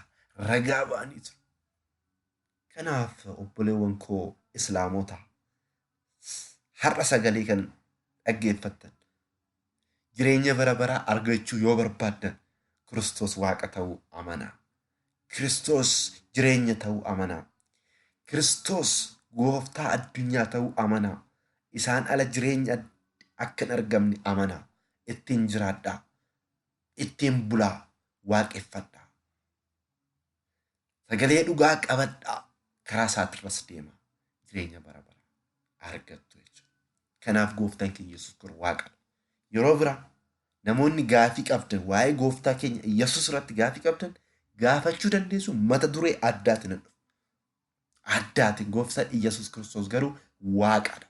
ragaa ba'anii jiru. Kanaaf obboleewwan koo Islaamota har'a sagalee kan dhaggeeffattan jireenya bara baraa argachuu yoo barbaaddan Kiristoos Waaqa ta'uu amanaa. Kiristoos jireenya ta'uu amanaa. Kiristoos gooftaa addunyaa ta'uu amanaa. Isaan ala jireenya akka hin argamne amanaa. Ittiin jiraadhaa. Ittiin bulaa. Waaqeffadhaa. Sagalee dhugaa qabadhaa. Karaa isaatirras deemaa. Jireenya bara baraa argattu jechuudha. Kanaaf gooftaan keenya Yesuus kun Waaqadha. Yeroo biraa namoonni gaafii qabdan waa'ee gooftaa keenya Yesuus irratti gaafii qabdan gaafachuu dandeessu mata duree addaatiin hin dhufu. Addaatiin gooftaan Yesuus Kiristoos garuu Waaqadha.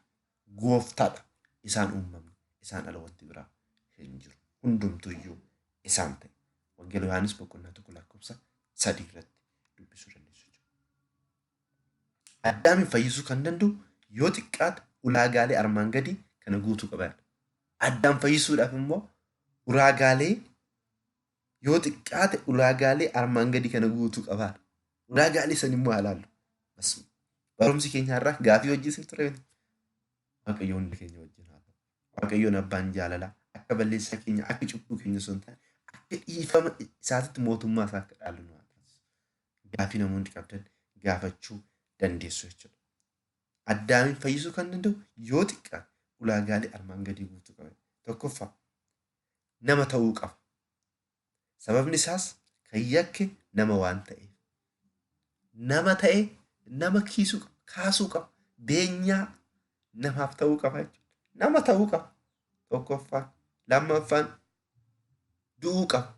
Gooftaadha. Isaan uumamne. Isaan ala wanti biraa hin jiru. Hundumtuyyuu isaan ta'e. Wangeela Yohaannis boqonnaa 1 lakkoofsa 3 irratti dubbisuu dandeessu jechuudha. Addaamiin fayyisuu kan danda'u yoo xiqqaate ulaagaalee armaan gadii kana guutuu qaba. Addaam fayyisuudhaaf immoo ulaagaalee yoo xiqqaate ulaagaalee armaan gadii kana guutuu qaba. Ulaagaalee san immoo haa ilaallu. Bas barumsi keenya har'aa gaafii hojii isin ture. Waaqayyo hundi keenya wajjin haa ta'u. Waaqayyoon abbaan jaalalaa akka balleessaa keenya akka cubbuu keenya osoo hin taane akka dhiifama isaatitti mootummaa isaa akka dhaallu nu haa taasisu. Gaafii namoonni qabdan gaafachuu dandeessu jechuudha. Addaamiin fayyisuu kan danda'u yoo xiqqaate ulaagaalee armaan gadii guutuu qaba. Tokkoffaa nama ta'uu qaba. Sababni isaas kan yakke nama waan ta'eef. Nama ta'e nama kiisuu qaba, kaasuu qaba, beenyaa namaaf ta'uu qaba jechuudha. Nama ta'uu qaba. Tokkoffaan. Lammaffaan du'uu qaba.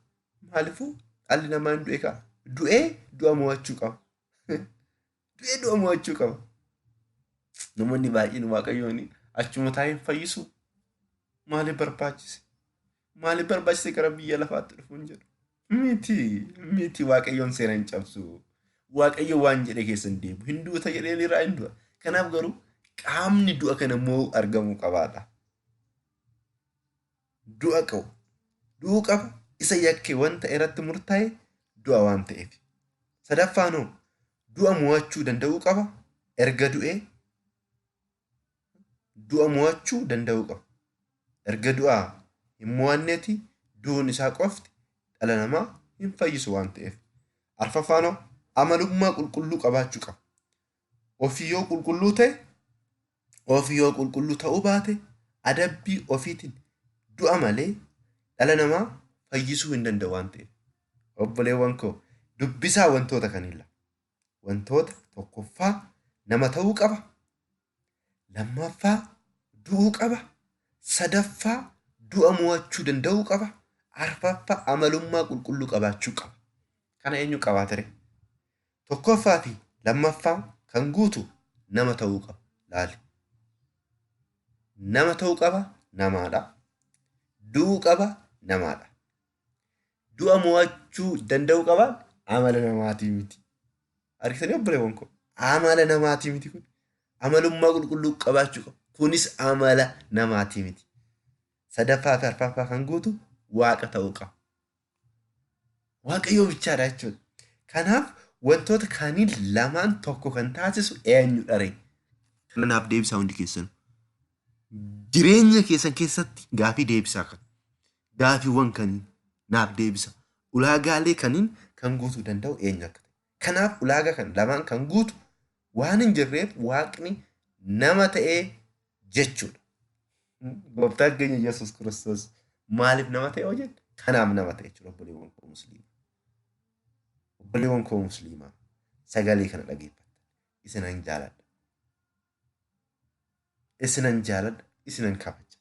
Maaliifuu dhalli namaa hin du'e ka'a. Du'ee du'a mo'achuu qaba. Du'ee du'a mo'achuu qaba. Namoonni baay'een Waaqayyoon achuma taa'ee hin fayyisu. Maaliif barbaachise? Maaliif barbaachise gara biyya lafaatti dhufuun jedhu? Miti, miti Waaqayyoon seera hin cabsu. Waaqayyo waan jedhe keessa hin deemu. Hin duuta jedhee irraa hin du'a. Kanaaf garuu qaamni du'a kana immoo argamuu qabaadha. Du'a qabu. Du'uu qaba. Isa yakke wanta irratti murtaa'e du'a waan ta'eef. Sadaffaanoo du'a mo'achuu danda'uu qaba. Erga du'ee du'a mo'achuu danda'uu qaba. Erga du'aa hin mo'anneeti du'uun isaa qofti dhala namaa hin fayyisu waan ta'eef. Arfaffaanoo amalummaa qulqulluu qabaachuu qaba. Ofii yoo qulqulluu ta'e, ofii yoo qulqulluu ta'uu baate adabbii ofiitiin du'a malee dhala namaa fayyisuu hin danda'u waan ta'eef. Obboleewwan koo dubbisaa wantoota kanilla. Wantoota tokkoffaa nama ta'uu qaba. Lammaffaa du'uu qaba. Sadaffaa du'a mo'achuu danda'uu qaba. Arfaffaa amalummaa qulqulluu qabaachuu qaba. Kana eenyu qabaate ree? Tokkoffaa fi lammaffaa kan guutu nama ta'uu qaba. Laali. Nama ta'uu qaba namaadha. Du'uu qaba namaadha. Du'a mo'achuu danda'uu qaba amala namaatii miti. Argitanii obboleewwan koo amala namaatii miti kun. Amalummaa qulqulluu qabaachuu qaba. Kunis amala namaatii miti. Sadaffaa fi arfaffaa kan guutu waaqa ta'uu qaba. Waaqayyoo bichaadha jechuudha. Kanaaf wantoota kaaniin lamaan tokko kan taasisu eenyudha ree? Kanaaf deebisaa hundi keessan. Jireenya keessan keessatti gaafii deebisaa kan. Gaafiiwwan kaniin naaf deebisa. Ulaagaalee kaniin kan guutuu danda'u eenyu akka ta'e. Kanaaf ulaagaa kan lamaan kan guutu waan hin jirreef Waaqni nama ta'ee jechuudha. Gooftaan keenya Yesuus Kiristoos maaliif nama ta'e hoo jenna? Kanaaf nama ta'e jechuudha obboleewwan koo musliimaa. Obboleewwan koo musliimaa sagalee kana dhageeffattan isinan jaaladha. Isinan jaaladha, isinan kabaja.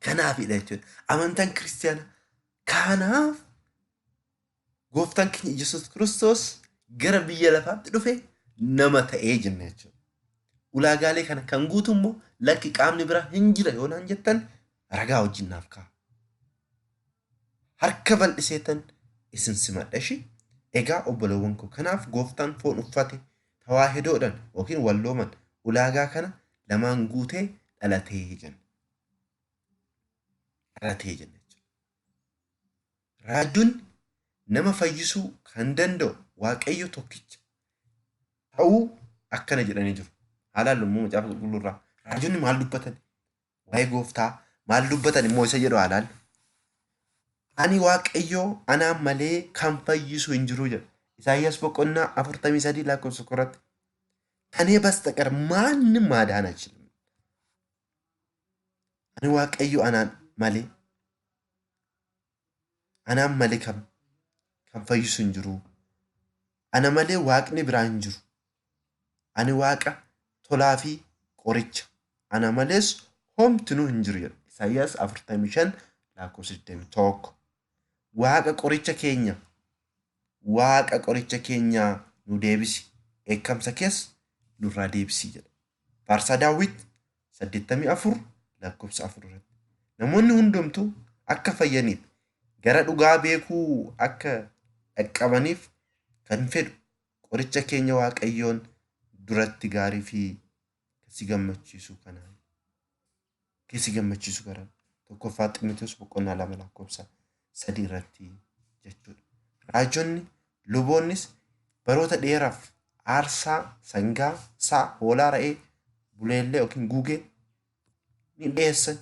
Kanaafidha jechuudha. Amantaan kiristiyaanaa kanaaf gooftaan keenya Yesuus Kiristoos gara biyya lafaatti dhufe nama ta'ee jenna jechuudha. Ulaagaalee kana kan guutu immoo lakki qaamni biraa hin jira yoo naan jettan ragaa wajjin naaf kaa'a. Harka bal'iseetan isin simadha ishii. Egaa obboleewwan koo kanaaf gooftaan foon uffate tawaahidoodhaan yookiin wallooman ulaagaa kana lamaan guutee dhalatee jenna. Dhalatee jenna jechuudha. Raajuun nama fayyisuu kan danda'u Waaqayyo tokkicha ta'uu akkana jedhanii jiru. Haalaan immoo macaafa qulqulluu irraa raajonni maal dubbatan? Waa'ee gooftaa maal dubbatan immoo isa jedhu haalaan. Ani Waaqayyo anaan malee kan fayyisu hin jiru jedha. Isaayyaas boqonnaa 43 lakkoofsa tokko irratti. Kanee bastaqar maannim maadaan አይችልም. Ani Waaqayyo anaan malee kan fayyisu hin jiru. Ana malee waaqni biraa hin jiru. Ani Waaqa tolaa fi qoricha. Ana malees homtinuu hin jiru jedha. Isaayyaas 45 lakkoofsa 21. Waaqa qoricha keenya, Waaqa qoricha keenya nu deebisi. Dheekkamsa kees nurraa deebisi jedha. Faarsaa Daawit 84 lakkoofsa 4 irratti. Namoonni hundumtuu akka fayyaniif gara dhugaa beekuu akka dhaqqabaniif kan fedhu qoricha keenya Waaqayyoon duratti gaarii fi si gammachiisu kanaan. Si gammachiisu kana tokkoffaa Ximitees boqonnaa 2 lakkoofsa 3 irratti jechuudha. Raajonni luboonnis baroota dheeraaf aarsaa sangaa, sa'a, hoolaa, re'ee, buleellee yookiin gugee ni dhiyeessan.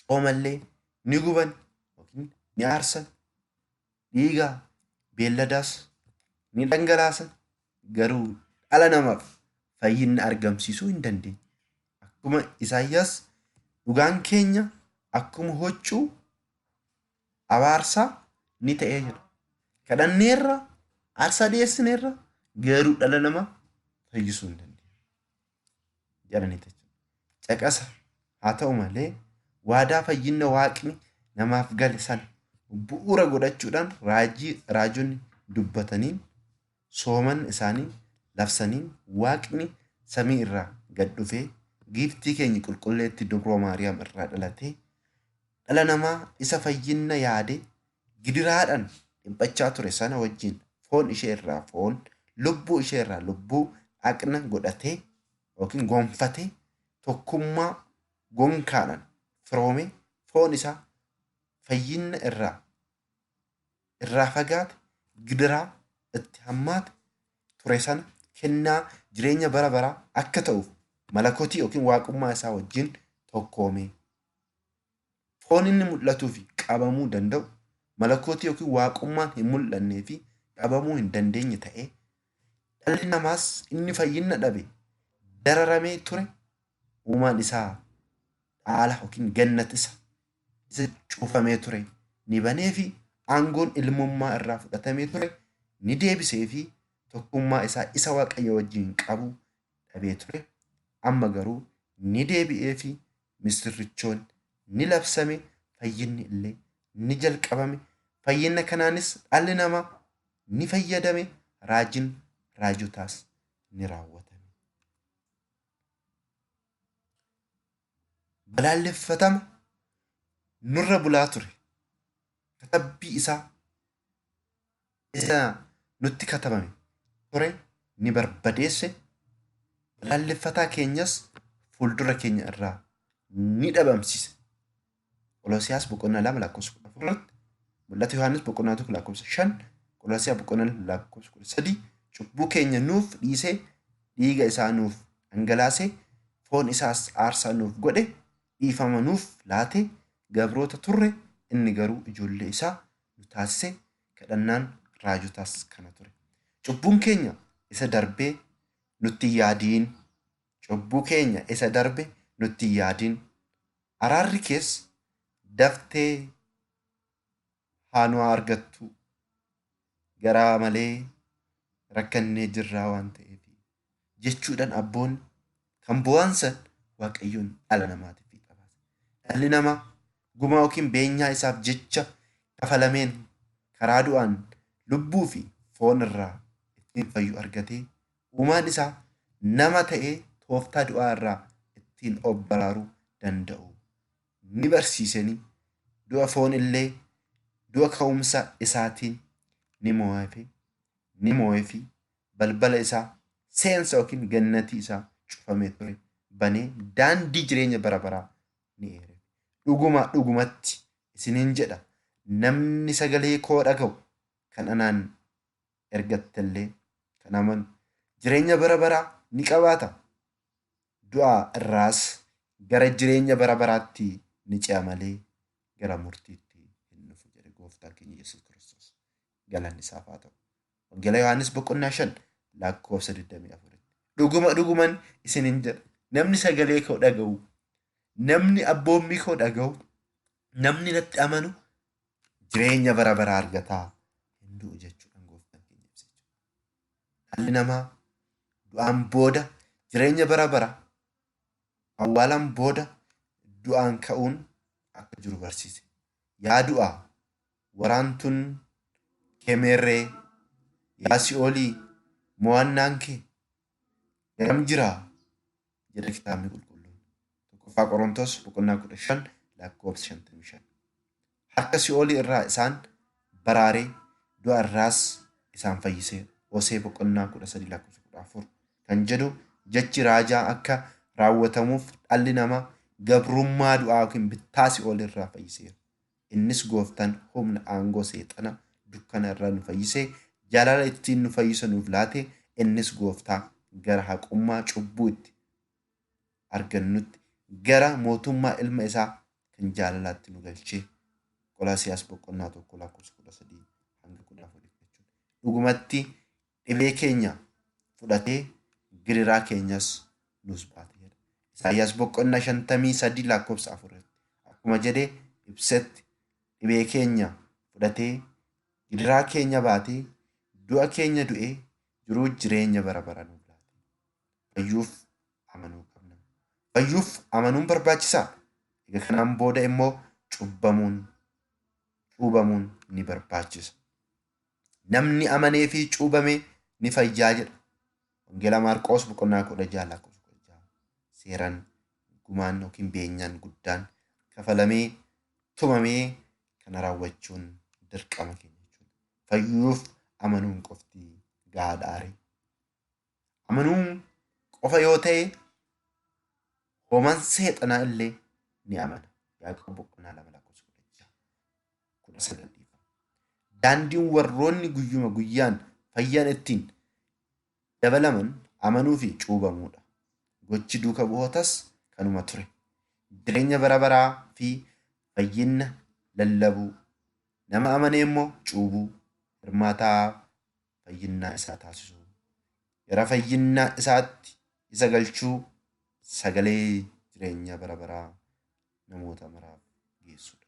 Coomallee ni guban yookiin ni aarsan. Dhiiga beelladaas ni dhangalaasan. Garuu dhala namaaf fayyinna argamsiisuu hin dandeenye. Akkuma Isaayyaas dhugaan keenya akkuma huccuu abaarsaa ni ta'ee jira. Kadhanneerra, aarsaa dhiyeessineerra, garuu dhala namaa fayyisuu hin dandeenye. Jedhanii jechuudha. Caqasa haa ta'u malee waadaa fayyinna Waaqni namaaf gale sana bu'uura godhachuudhaan raajii raajonni dubbataniin sooman isaanii labsaniin Waaqni samii irraa gad dhufee giiftii keenya qulqulleetti Dubroo Maariyaam irraa dhalatee dhala namaa isa fayyinna yaade gidiraadhaan dhiphachaa ture sana wajjin foon ishee irraa foon, lubbuu ishee irraa lubbuu dhaqna godhatee yookiin gonfatee tokkummaa gonkaadhaan firoomee foon isaa fayyinna irraa fagaate gidiraa itti hammaate ture sana kennaa jireenya bara baraa akka ta'uuf malakotii yookiin waaqummaa isaa wajjin tokkoomee foon inni mul'atuu fi qabamuu danda'u malakotii yookiin waaqummaan hin mul'annee fi qabamuu hin dandeenye ta'ee dhalli namaas inni fayyinna dhabe dararamee ture uumaan isaa dhaala yookiin gannat isa cufamee ture ni banee fi aangoon ilmummaa irraa fudhatamee ture ni deebisee fi tokkummaa isaa isa Waaqayyo wajjin qabu dhabee ture. Amma garuu ni deebi'ee fi misirrichoon ni labsame, fayyinni illee ni jalqabame. Fayyina kanaanis dhalli namaa ni fayyadame, raajiin raajotaas ni raawwatame. Balaaleffatama nurra bulaa ture. Katabbii isaa isa nutti katabame ture ni barbadeesse. Balaaleffataa keenyas fuuldura keenya irraa ni dhabamsiise. Qolosiyaas boqonnaa 2 lakkoofsa 14 irratti, Mul'ata Yohaannis boqonnaa 1 lakkoofsa 5. Qolasiyaa boqonnaa lakkoofsa 13 cubbuu keenya nuuf dhiisee dhiiga isaa nuuf dhangalaasee foon isaas aarsaa nuuf godhe dhiifama nuuf laate gabroota turre inni garuu ijoollee isaa nu taasise kadhannaan raajotaas kana ture. Cubbuun keenya isa darbee nutti yaadiin cubbuu keenya isa darbe nutti yaadiin araarri kees daftee haa nu argattu garaa malee rakkannee jirraa waan ta'eef jechuudhaan abboonni kan bu'aan san Waaqayyoon dhala namaatiif fiixa baase. Dhalli namaa gumaa yookiin beenyaa isaaf jecha kafalameen karaa du'aan lubbuu fi foon irraa ittiin fayyu argatee uumaan isaa nama ta'ee tooftaa du'aa irraa ittiin of baraaruu danda'u. Ni barsiisanii du'a foon illee du'a ka'umsa isaatiin ni mo'eefi balbala isaa seensa yookiin gannatii isaa cufamee ture banee daandii jireenya bara baraa ni eere. Dhuguma dhugumatti isiniin jedha namni sagalee koo dhaga'u kan anaan ergattellee kan amanu jireenya bara baraa ni qabaata. Du'a irraas gara jireenya bara baraatti ni ce'a malee gara murtiitti hin dhufu jedhe gooftaan keenya Yesuus Kiristoos. Galanni isaaf haa ta'u. Wangeela Yohaannis boqonnaa 5 lakkoofsa 24. Dhuguma dhuguman isiniin jedha namni sagalee koo dhaga'u namni abboommii koo dhaga'u namni natti amanu jireenya bara baraa argataa hin du'u jechuudhaan gooftaan keenya ibsa jechuudha. Dhalli namaa du'aan booda jireenya bara baraa awwaalaan booda du'aan ka'uun akka jiru barsiise. Yaa du'aa waraantuun kemerree yaa si'oolii mo'annaan kee garam jiraa jedha kitaabni qulqulluun. Tokkoffaa Qorontos boqonnaa 15 lakkoofsa 55. Harka si'oolii irraa isaan baraaree du'a irraas isaan fayyise. Hosee boqonnaa 13 lakkoofsa 14 kan jedhu jechi raajaa akka raawwatamuuf dhalli namaa gabrummaa du'aa yookiin bittaa si'oolii irraa fayyiseera. Innis gooftaan humna aangoo seexana dukkana irraa nu fayyisee jaalala ittiin nu fayyisa nuuf laate innis gooftaa gara haqummaa cubbuu itti argannutti gara mootummaa ilma isaa kan jaalalaatti nu galchee Qolasiyaas boqonnaa 1 lakkoofsa 13 hanga 14 jechuudha. Dhugumatti dhibee keenya fudhatee gidiraa keenyas nus baateera. Isaayyaas boqonnaa 53 lakkoofsa 4 akkuma jedhee ibsetti dhibee keenya fudhatee gidiraa keenya baatee du'a keenya du'ee jiruu jireenya bara bara nuuf laate. Fayyuuf amanuu qabna. Fayyuuf amanuun barbaachisaadha. Egaa kanaan booda immoo cuubamuun ni barbaachisa. Namni amanee fi cuubame ni fayyaa jedha. Wangeela Maarqoos boqonnaa 16 lakkoofsa 16. Seeraan gumaan yookiin beenyaan guddaan kafalamee tumamee kana raawwachuun dirqama keenya jechuudha. Fayyuuf amanuun qofti gahaadha. Amanuun qofa yoo ta'e hoomaan seexanaa illee ni amana. Yaaqoob boqonnaa 2 lakkoofsa 16 19 dhiifama. Daandiin warroonni guyyuma guyyaan fayyaan ittiin dabalaman amanuu fi cuubamuudha. Gochi duuka bu'ootas kanuma ture. Jireenya bara baraa fi fayyina lallabuu. Nama amanee immoo cuubuu. Hirmaataa fayyinaa isaa taasisuu. Gara fayyinaa isaatti isa galchuu sagalee jireenya bara baraa namoota maraaf geessudha.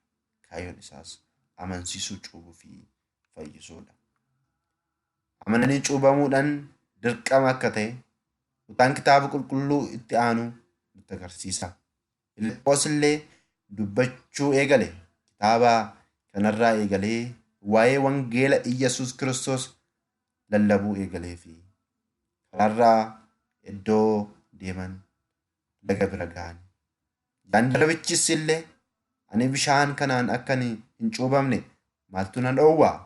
Kaayyoon isaas amansiisuu, cuubuu fi fayyisuudha. Amananii cuubamuudhaan dirqama akka ta'e kutaan kitaaba qulqulluu itti aanu nutti agarsiisa. Filiphos illee dubbachuu eegale. Kitaaba kanarraa eegalee waa'ee wangeela Iyyasuus Kiristoos lallabuu eegalee fi karaarraa iddoo deeman laga bira ga'an. Jaandarabichis illee ani bishaan kanaan akka hin cuubamne maaltu na dhoowwaa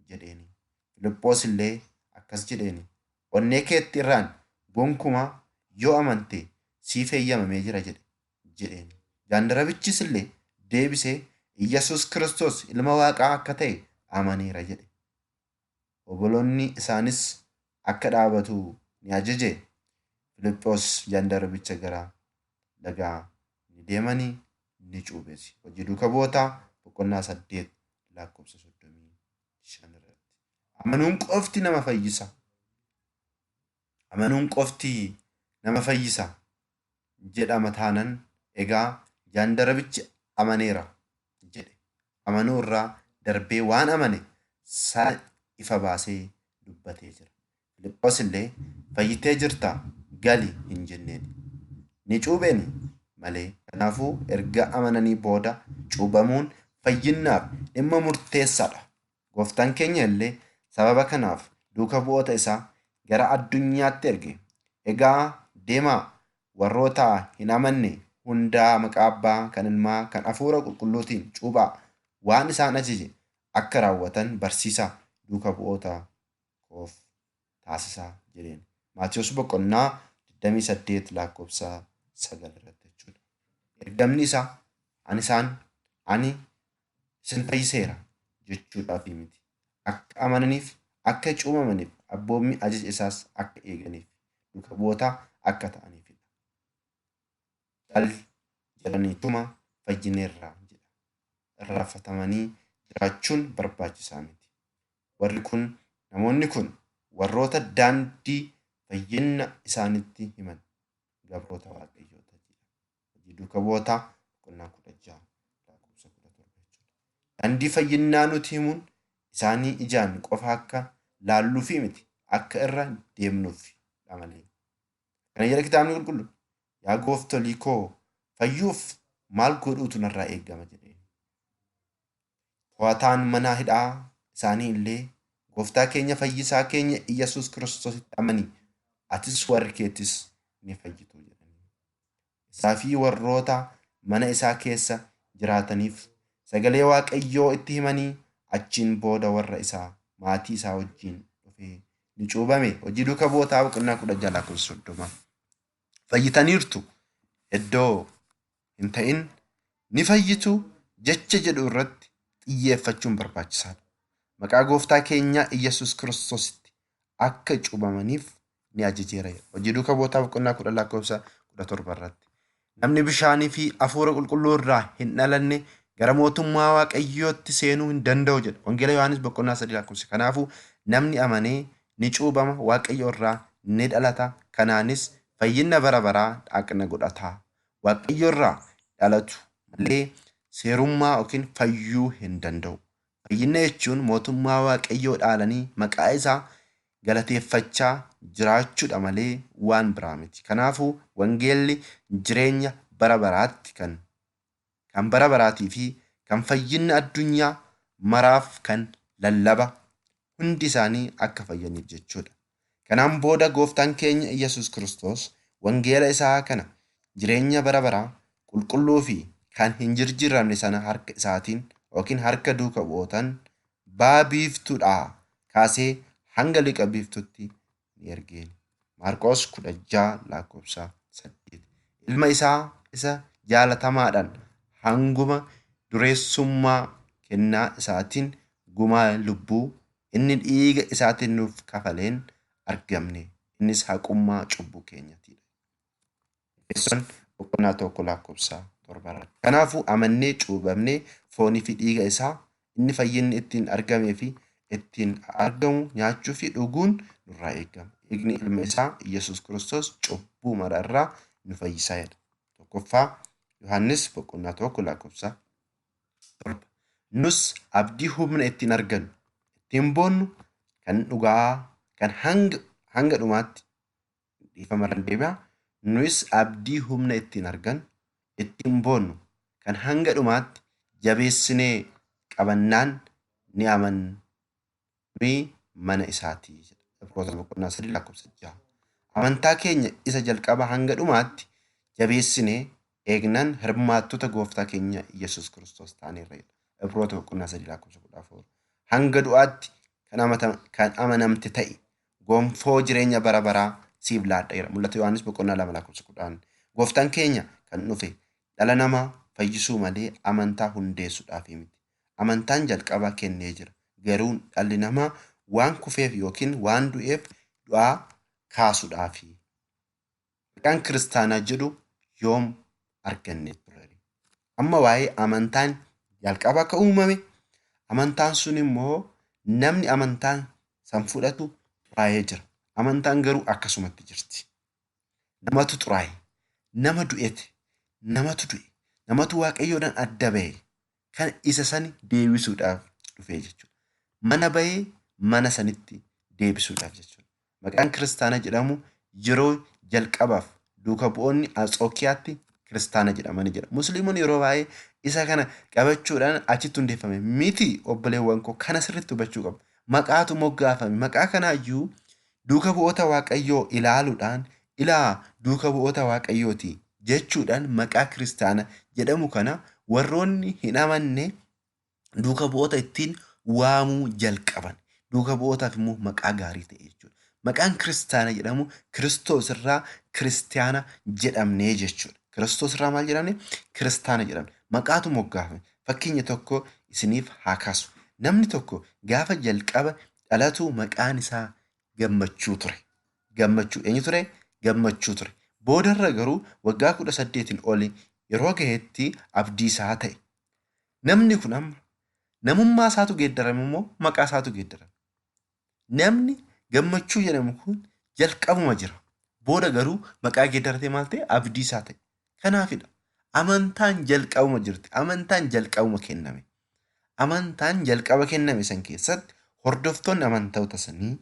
jedheeni. Filiphos illee akkas jedheeni. Onnee keetti irraan gonkumaa yoo amante siif eeyyamamee jira jedheeni. Jaandarabichis illee deebisee Iyyasuus Kiristoos ilma Waaqaa akka ta'e amaneera jedhe. Obboloonni isaanis akka dhaabatu ni ajaje. Filiphos jandarabicha gara lagaa ni deemanii ni cuubesi. Hojii duuka bu'ootaa boqonnaa 8 lakkoofsa 35 irratti. Amanuun qofti nama fayyisa. Amanuun qofti nama fayyisa jedhama taanan egaa jandarabichi amaneera jedhe. Amanuu irraa darbee waan amane sana ifa baasee dubbatee jira. Filiphos illee fayyitee jirta gali hin jenneen. Ni cuubeeni malee. Kanaafuu erga amananii booda cuubamuun fayyinaaf dhimma murteessaadha. Gooftaan keenya illee sababa kanaaf duuka bu'oota isaa gara addunyaatti erge. Egaa deemaa warroota hin amanne hundaa maqaa abbaa kan ilmaa kan hafuura qulqulluutiin cuuphaa waan isaan ajaje akka raawwatan barsiisaa duuka bu'oota koof taasisaa jedheen. Maatiyus boqonnaa 28 lakkoofsa 9 irratti jechuudha. Ergamni isaa ani isin fayyiseera jechuudhaaf miti. Akka amananiif, akka cuuphamaniif, abboommii ajaja isaas akka eeganiif, duuka bu'oota akka ta'aniifidha. Cal jedhaniituma fayyineerra jedha. Irraanfatamanii jiraachuun barbaachisaa miti. Warri kun namoonni kun warroota daandii fayyina isaanitti himan gabroota waaqayyoota jedha. Hojii duuka bu'ootaa boqonnaa 16 lakkoofsa 17 jechuudha. Daandii fayyinaa nuti himuun isaanii ijaan qofa akka laalluufi miti akka irra deemnuufidha malee. Kana jedha kitaabni qulqulluun. Yaa gooftolii koo fayyuuf maal godhuutu narraa eegama jedheen. To'ataan mana hidhaa isaanii illee gooftaa keenya fayyisaa keenya Iyyasuus Kiristoositti amanii atis warri keetis ni fayyitu jedhanii. Isaa fi warroota mana isaa keessa jiraataniif sagalee Waaqayyoo itti himanii achiin booda warra isaa maatii isaa wajjin dhufee ni cuubame. Hojii duuka bu'ootaa boqonnaa 16 lakkoofsa 30. Fayyitaniirtu iddoo hin ta'in ni fayyitu jecha jedhu irratti xiyyeeffachuun barbaachisaadha. Maqaa gooftaa keenyaa Iyyasuus Kiristoositti akka cuubamaniif ni ajajeera. Hojii duuka bu'ootaa boqonnaa 10 lakkoofsa 17 irratti. Namni bishaanii fi hafuura qulqulluu irraa hin dhalanne gara mootummaa Waaqayyootti seenuu hin danda'u jedha. Wangeela Yohaannis boqonnaa 3 lakkoofsa. Kanaafuu namni amanee ni cuubama Waaqayyo irraa ni dhalata. Kanaanis fayyina bara baraa dhaqna godhata. Waaqayyo irraa dhalatu malee seerummaa yookiin fayyuu hin danda'u. Fayyina jechuun mootummaa Waaqayyoo dhaalanii maqaa isaa galateeffachaa jiraachuudha malee waan biraa miti. Kanaafuu wangeelli jireenya bara baraatti kan bara baraatii fi kan fayyina addunyaa maraaf kan lallaba hundi isaanii akka fayyaniif jechuudha. Kanaan booda gooftaan keenya Iyyasuus Kiristoos wangeela isaa kana jireenya bara baraa qulqulluu fi kan hin jijjiiramne sana harka isaatiin yookiin harka duuka bu'ootaan baa biiftuudhaa kaasee hanga liqa biiftuutti ni ergeen. Maarqos 16 lakkoofsa 8. Ilma isaa isa jaalatamaadhaan hanguma dureessummaa kennaa isaatiin gumaa lubbuu inni dhiiga isaatiin nuuf kafaleen argamne. Innis haqummaa cubbuu keenyatiidha. Efesoon boqonnaa 1 lakkoofsa 7 irratti. Kanaafuu amannee cuubamnee foonii fi dhiiga isaa inni fayyinni ittiin argamee fi ittiin argamu nyaachuu fi dhuguun nurraa eegama. Dhiigni ilma isaa Iyyasuus Kiristoos cubbuu mara irraa nu fayyisaa jedha. Tokkoffaa Yohaannis boqonnaa 1 lakkoofsa 7. Nus abdii humna ittiin argannu ittiin boonnu kan dhugaa kan hanga dhumaatti dhiifama irra deebi'a. Nus abdii humna ittiin argannu ittiin boonnu kan hanga dhumaatti jabeessinee qabannaan ni amannu mana isaatii jedha. Ibroota boqonnaa 3 lakkoofsa 6. Amantaa keenya isa jalqaba hanga dhumaatti jabeessinee eegnan hirmaattota gooftaa keenya Iyyasuus Kiristoos taaneerra jedha. Ibroota boqonnaa 3 lakkoofsa 14. Hanga du'aatti kan amanamte ta'e gonfoo jireenya bara baraa siif laadha jedha. Mul'ata Yohaannis boqonnaa 2 lakkoofsa 10. Gooftaan keenya kan dhufe dhala namaa fayyisuu malee amantaa hundeessuudhaaf miti. Amantaan jalqaba kennee jira. Garuu dhalli namaa waan kufeef yookiin waan du'eef du'aa kaasuudhaafi. Maqaan kiristaanaa jedhu yoom arganne ture? Amma waa'ee amantaan jalqaba akka uumame, amantaan sun immoo namni amantaan san fudhatu xuraa'ee jira. Amantaan garuu akkasumatti jirti. Namatu xuraa'e, nama du'ete, namatu du'e, namatu waaqayyoodhaan adda ba'e kan isa sani deebisuudhaaf dhufee jechuudha. Mana ba'ee mana sanitti deebisuudhaaf jechuudha. Maqaan kiristaana jedhamu yeroo jalqabaaf duuka bu'oonni Anxookiyaatti kiristaana jedhamanii jira. Musliimonni yeroo baay'ee isa kana qabachuudhaan achitti hundeeffame miti. Obboleewwan koo, kana sirriitti hubachuu qabu. Maqaatu moggaafame. Maqaa kanaayyuu duuka bu'oota waaqayyoo ilaaluudhaan ilaa duuka bu'oota waaqayyooti jechuudhaan maqaa kiristaana jedhamu kana warroonni hin amanne duuka bu'oota ittiin waamuu jalqaban. Duuka bu'ootaaf immoo maqaa gaarii ta'e jechuudha. Maqaan kiristaana jedhamu Kiristoos irraa kiristaana jedhamnee jechuudha. Kiristoos irraa maal jedhamne? Kiristaana jedhamne. Maqaatu moggaafame. Fakkeenya tokko isiniif haa kaasu. Namni tokko gaafa jalqaba dhalatu maqaan isaa Gammachuu ture. Gammachuu eenyu ture? Gammachuu ture. Boodarra garuu waggaa 18 oli yeroo gahetti Abdiisaa ta'e. Namni kun amma namummaa isaatu geeddarame immoo maqaa isaatu geeddarame? Namni Gammachuu jedhamu kun jalqabuma jira. Booda garuu maqaa geeddaratee maal ta'e? Abdiisaa ta'e. Kanaafidha. Amantaan jalqabuma jirti. Amantaan jalqabuma kenname. Amantaan jalqaba kenname san keessatti hordoftoonni amantoota sanii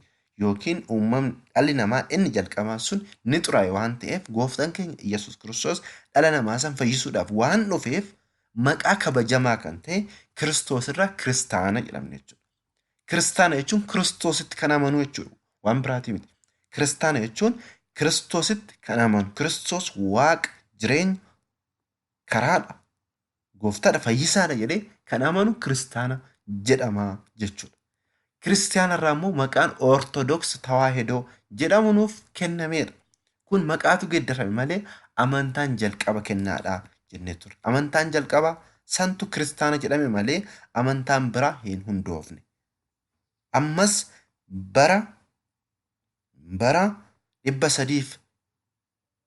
yookiin uumamni dhalli namaa inni jalqabaa sun ni xuraa'e waan ta'eef gooftaan keenya Iyyasuus Kiristoos dhala namaa san fayyisuudhaaf waan dhufeef maqaa kabajamaa kan ta'e Kiristoos irraa kiristaana jedhamne jechuudha. Kiristaana jechuun Kiristoositti kan amanuu jechuudha. Waan biraatii miti. Kiristaana jechuun Kiristoositti kan amanu. Kiristoos Waaqa, jireenya, karaadha, gooftaadha, fayyisaadha jedhee kan amanu kiristaana jedhama jechuudha. Kiristaana irraa immoo maqaan Ortodoks Tawaahidoo jedhamu nuuf kennameera. Kun maqaatu geeddarame malee amantaan jalqaba kennaadha jennee turre. Amantaan jalqaba santu kiristaana jedhame malee amantaan biraa hin hundoofne. Ammas bara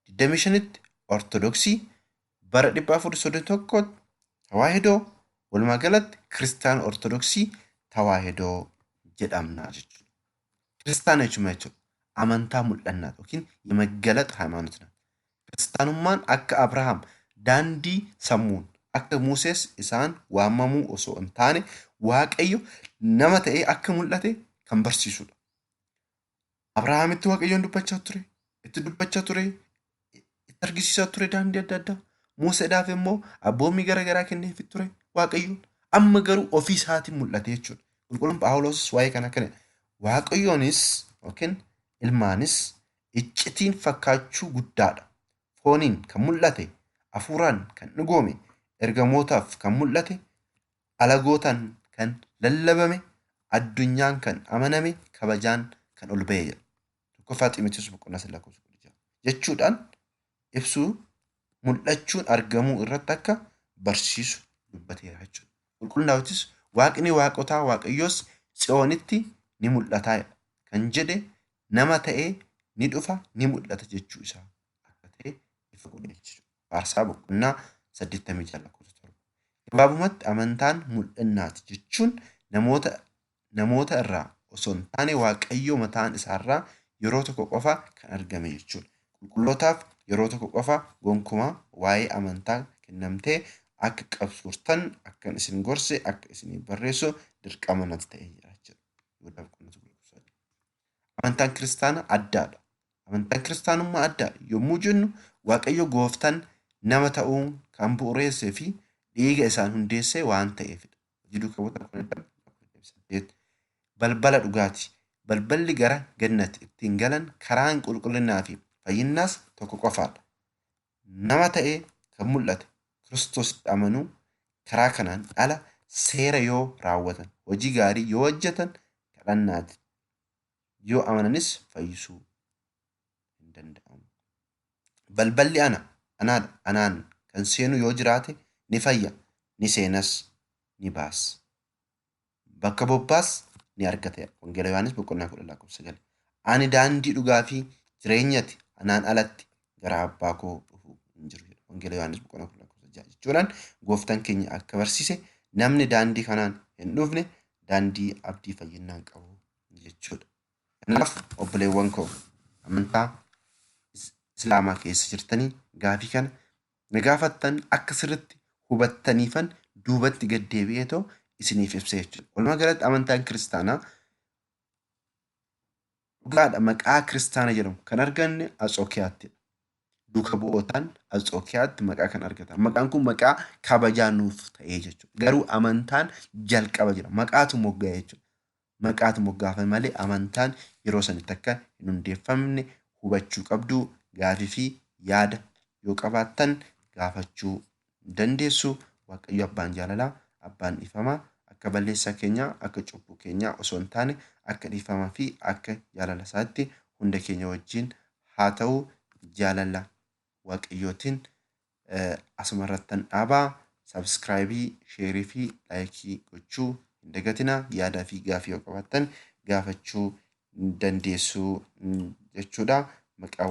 325tti Ortodoksii, bara 431tti Tawaahidoo, walumaa galatti Kiristaana Ortodoksii Tawaahidoo jedhamna jechuudha. Kiristaana jechuun maal jechuudha? Amantaa mul'annaa yookiin የመገለጥ ሃይማኖት ናት። Kiristaanummaan akka Abrahaam daandii sammuun akka Musees isaan waamamuu osoo hin taane Waaqayyo nama ta'ee akka mul'ate kan barsiisudha. Abrahaamitti Waaqayyoon dubbachaa ture, itti dubbachaa ture, itti argisiisaa ture daandii adda addaa. Museedhaaf immoo abboommii gara garaa kenneefi ture Waaqayyoon. Amma garuu ofii isaatiin mul'ate jechuudha. Qulqulluun Phaawulosis waa'ee kana kana Waaqayyoonis yookiin ilmaanis iccitiin fakkaachuu guddaadha. Fooniin kan mul'ate, hafuuraan kan dhugoome, ergamootaaf kan mul'ate, alagootaan kan lallabame, addunyaan kan amaname, kabajaan kan ol ba'e jedha. 1ffaa Xiimotewos boqonnaa 3 lakkoofsa 16 jechuudhaan ibsuu mul'achuun argamuu irratti akka barsiisu dubbateera jechuudha. Qulqulluun Daawitis Waaqni waaqotaa Waaqayyoos Tsiyoonitti ni mul'ata kan jedhe nama ta'ee ni dhufa ni mul'ata jechuu isaa akka ta'e ifa godhe jechuudha. Faarsaa boqonnaa 86 lakkoofsa 7. Gabaabumatti amantaan mul'annaati jechuun namoota irraa osoo hin taane Waaqayyoo mataan isaarraa yeroo tokko qofa kan argame jechuudha. Qulqullootaaf yeroo tokko qofa gonkumaa waa'ee amantaa kennamtee akka qabsoortan akkan isin gorse akka isiniif barreessu dirqama natti ta'ee jira jechuudha. Yihudaa boqonnaa 1 lakkoofsa 3. Amantaan kiristaanaa addaadha. Amantaan kiristaanummaa addaadha yommuu jennu Waaqayyo gooftaan nama ta'uun kan bu'uureessee fi dhiiga isaan hundeessee waan ta'eefidha. Hojii duuka bu'oota boqonnaa 8. Balbala dhugaati. Balballi gara gannati ittiin galan karaan qulqullinnaa fi fayyinnaas tokko qofaadha. Nama ta'ee kan mul'ate Kiristoositti amanuu karaa kanaan ala seera yoo raawwatan, hojii gaarii yoo hojjetan, kadhannaati yoo amananis fayyisuu hin danda'amu. Balballi ana, anaadha, anaan kan seenu yoo jiraate ni fayya, ni seenas, ni baas. Bakka bobbaas ni argata. Wangeela Yohaannis boqonnaa 10 lakkoofsa 9. Ani daandii dhugaa fi jireenyati, anaan alatti gara abbaa koo dhufu hin jiru jedha. Wangeela Yohaannis boqonnaa 10 lakkoofsa 6 jechuudhaan gooftaan keenya akka barsiise, namni daandii kanaan hin dhufne daandii abdii fayyinaa hin qabu jechuudha. Kanaaf obboleewwan koo amantaa Islaamaa keessa jirtanii gaafii kana na gaafattan akka sirriitti hubattaniifan duubatti gad deebi'eetoo isiniif ibsa jechuudha. Walumaa galatti amantaan kiristaanaa dhugaadha, maqaa kiristaana jedhamu kan arganne Atsookiyaatti. Duuka bu'ootaan Atsookiyaatti maqaa kan argatan. Maqaan kun maqaa kabajaa nuuf ta'ee jechuudha. Garuu amantaan jalqaba jira. Maqaatu mogga'e jechuudha. Maqaatu moggaafame malee amantaan yeroo sanitti akka hin hundeeffamne hubachuu qabdu. Gaafii fi yaada yoo qabaattan gaafachuu dandeessu. Waaqayyo abbaan jaalalaa, abbaan dhiifamaa, akka balleessaa keenyaa, akka cubbuu keenyaa osoo hin taane akka dhiifamaa fi akka jaalala isaatti hunda keenya wajjin haa ta'u. Jaalala Waaqayyootiin asumarrattan dhaabaa. Subscribe, share fi like gochuu hin dagatinaa. Yaadaa fi gaafii yoo qabaattan gaafachuu dandeessu jechuudha. Maqaa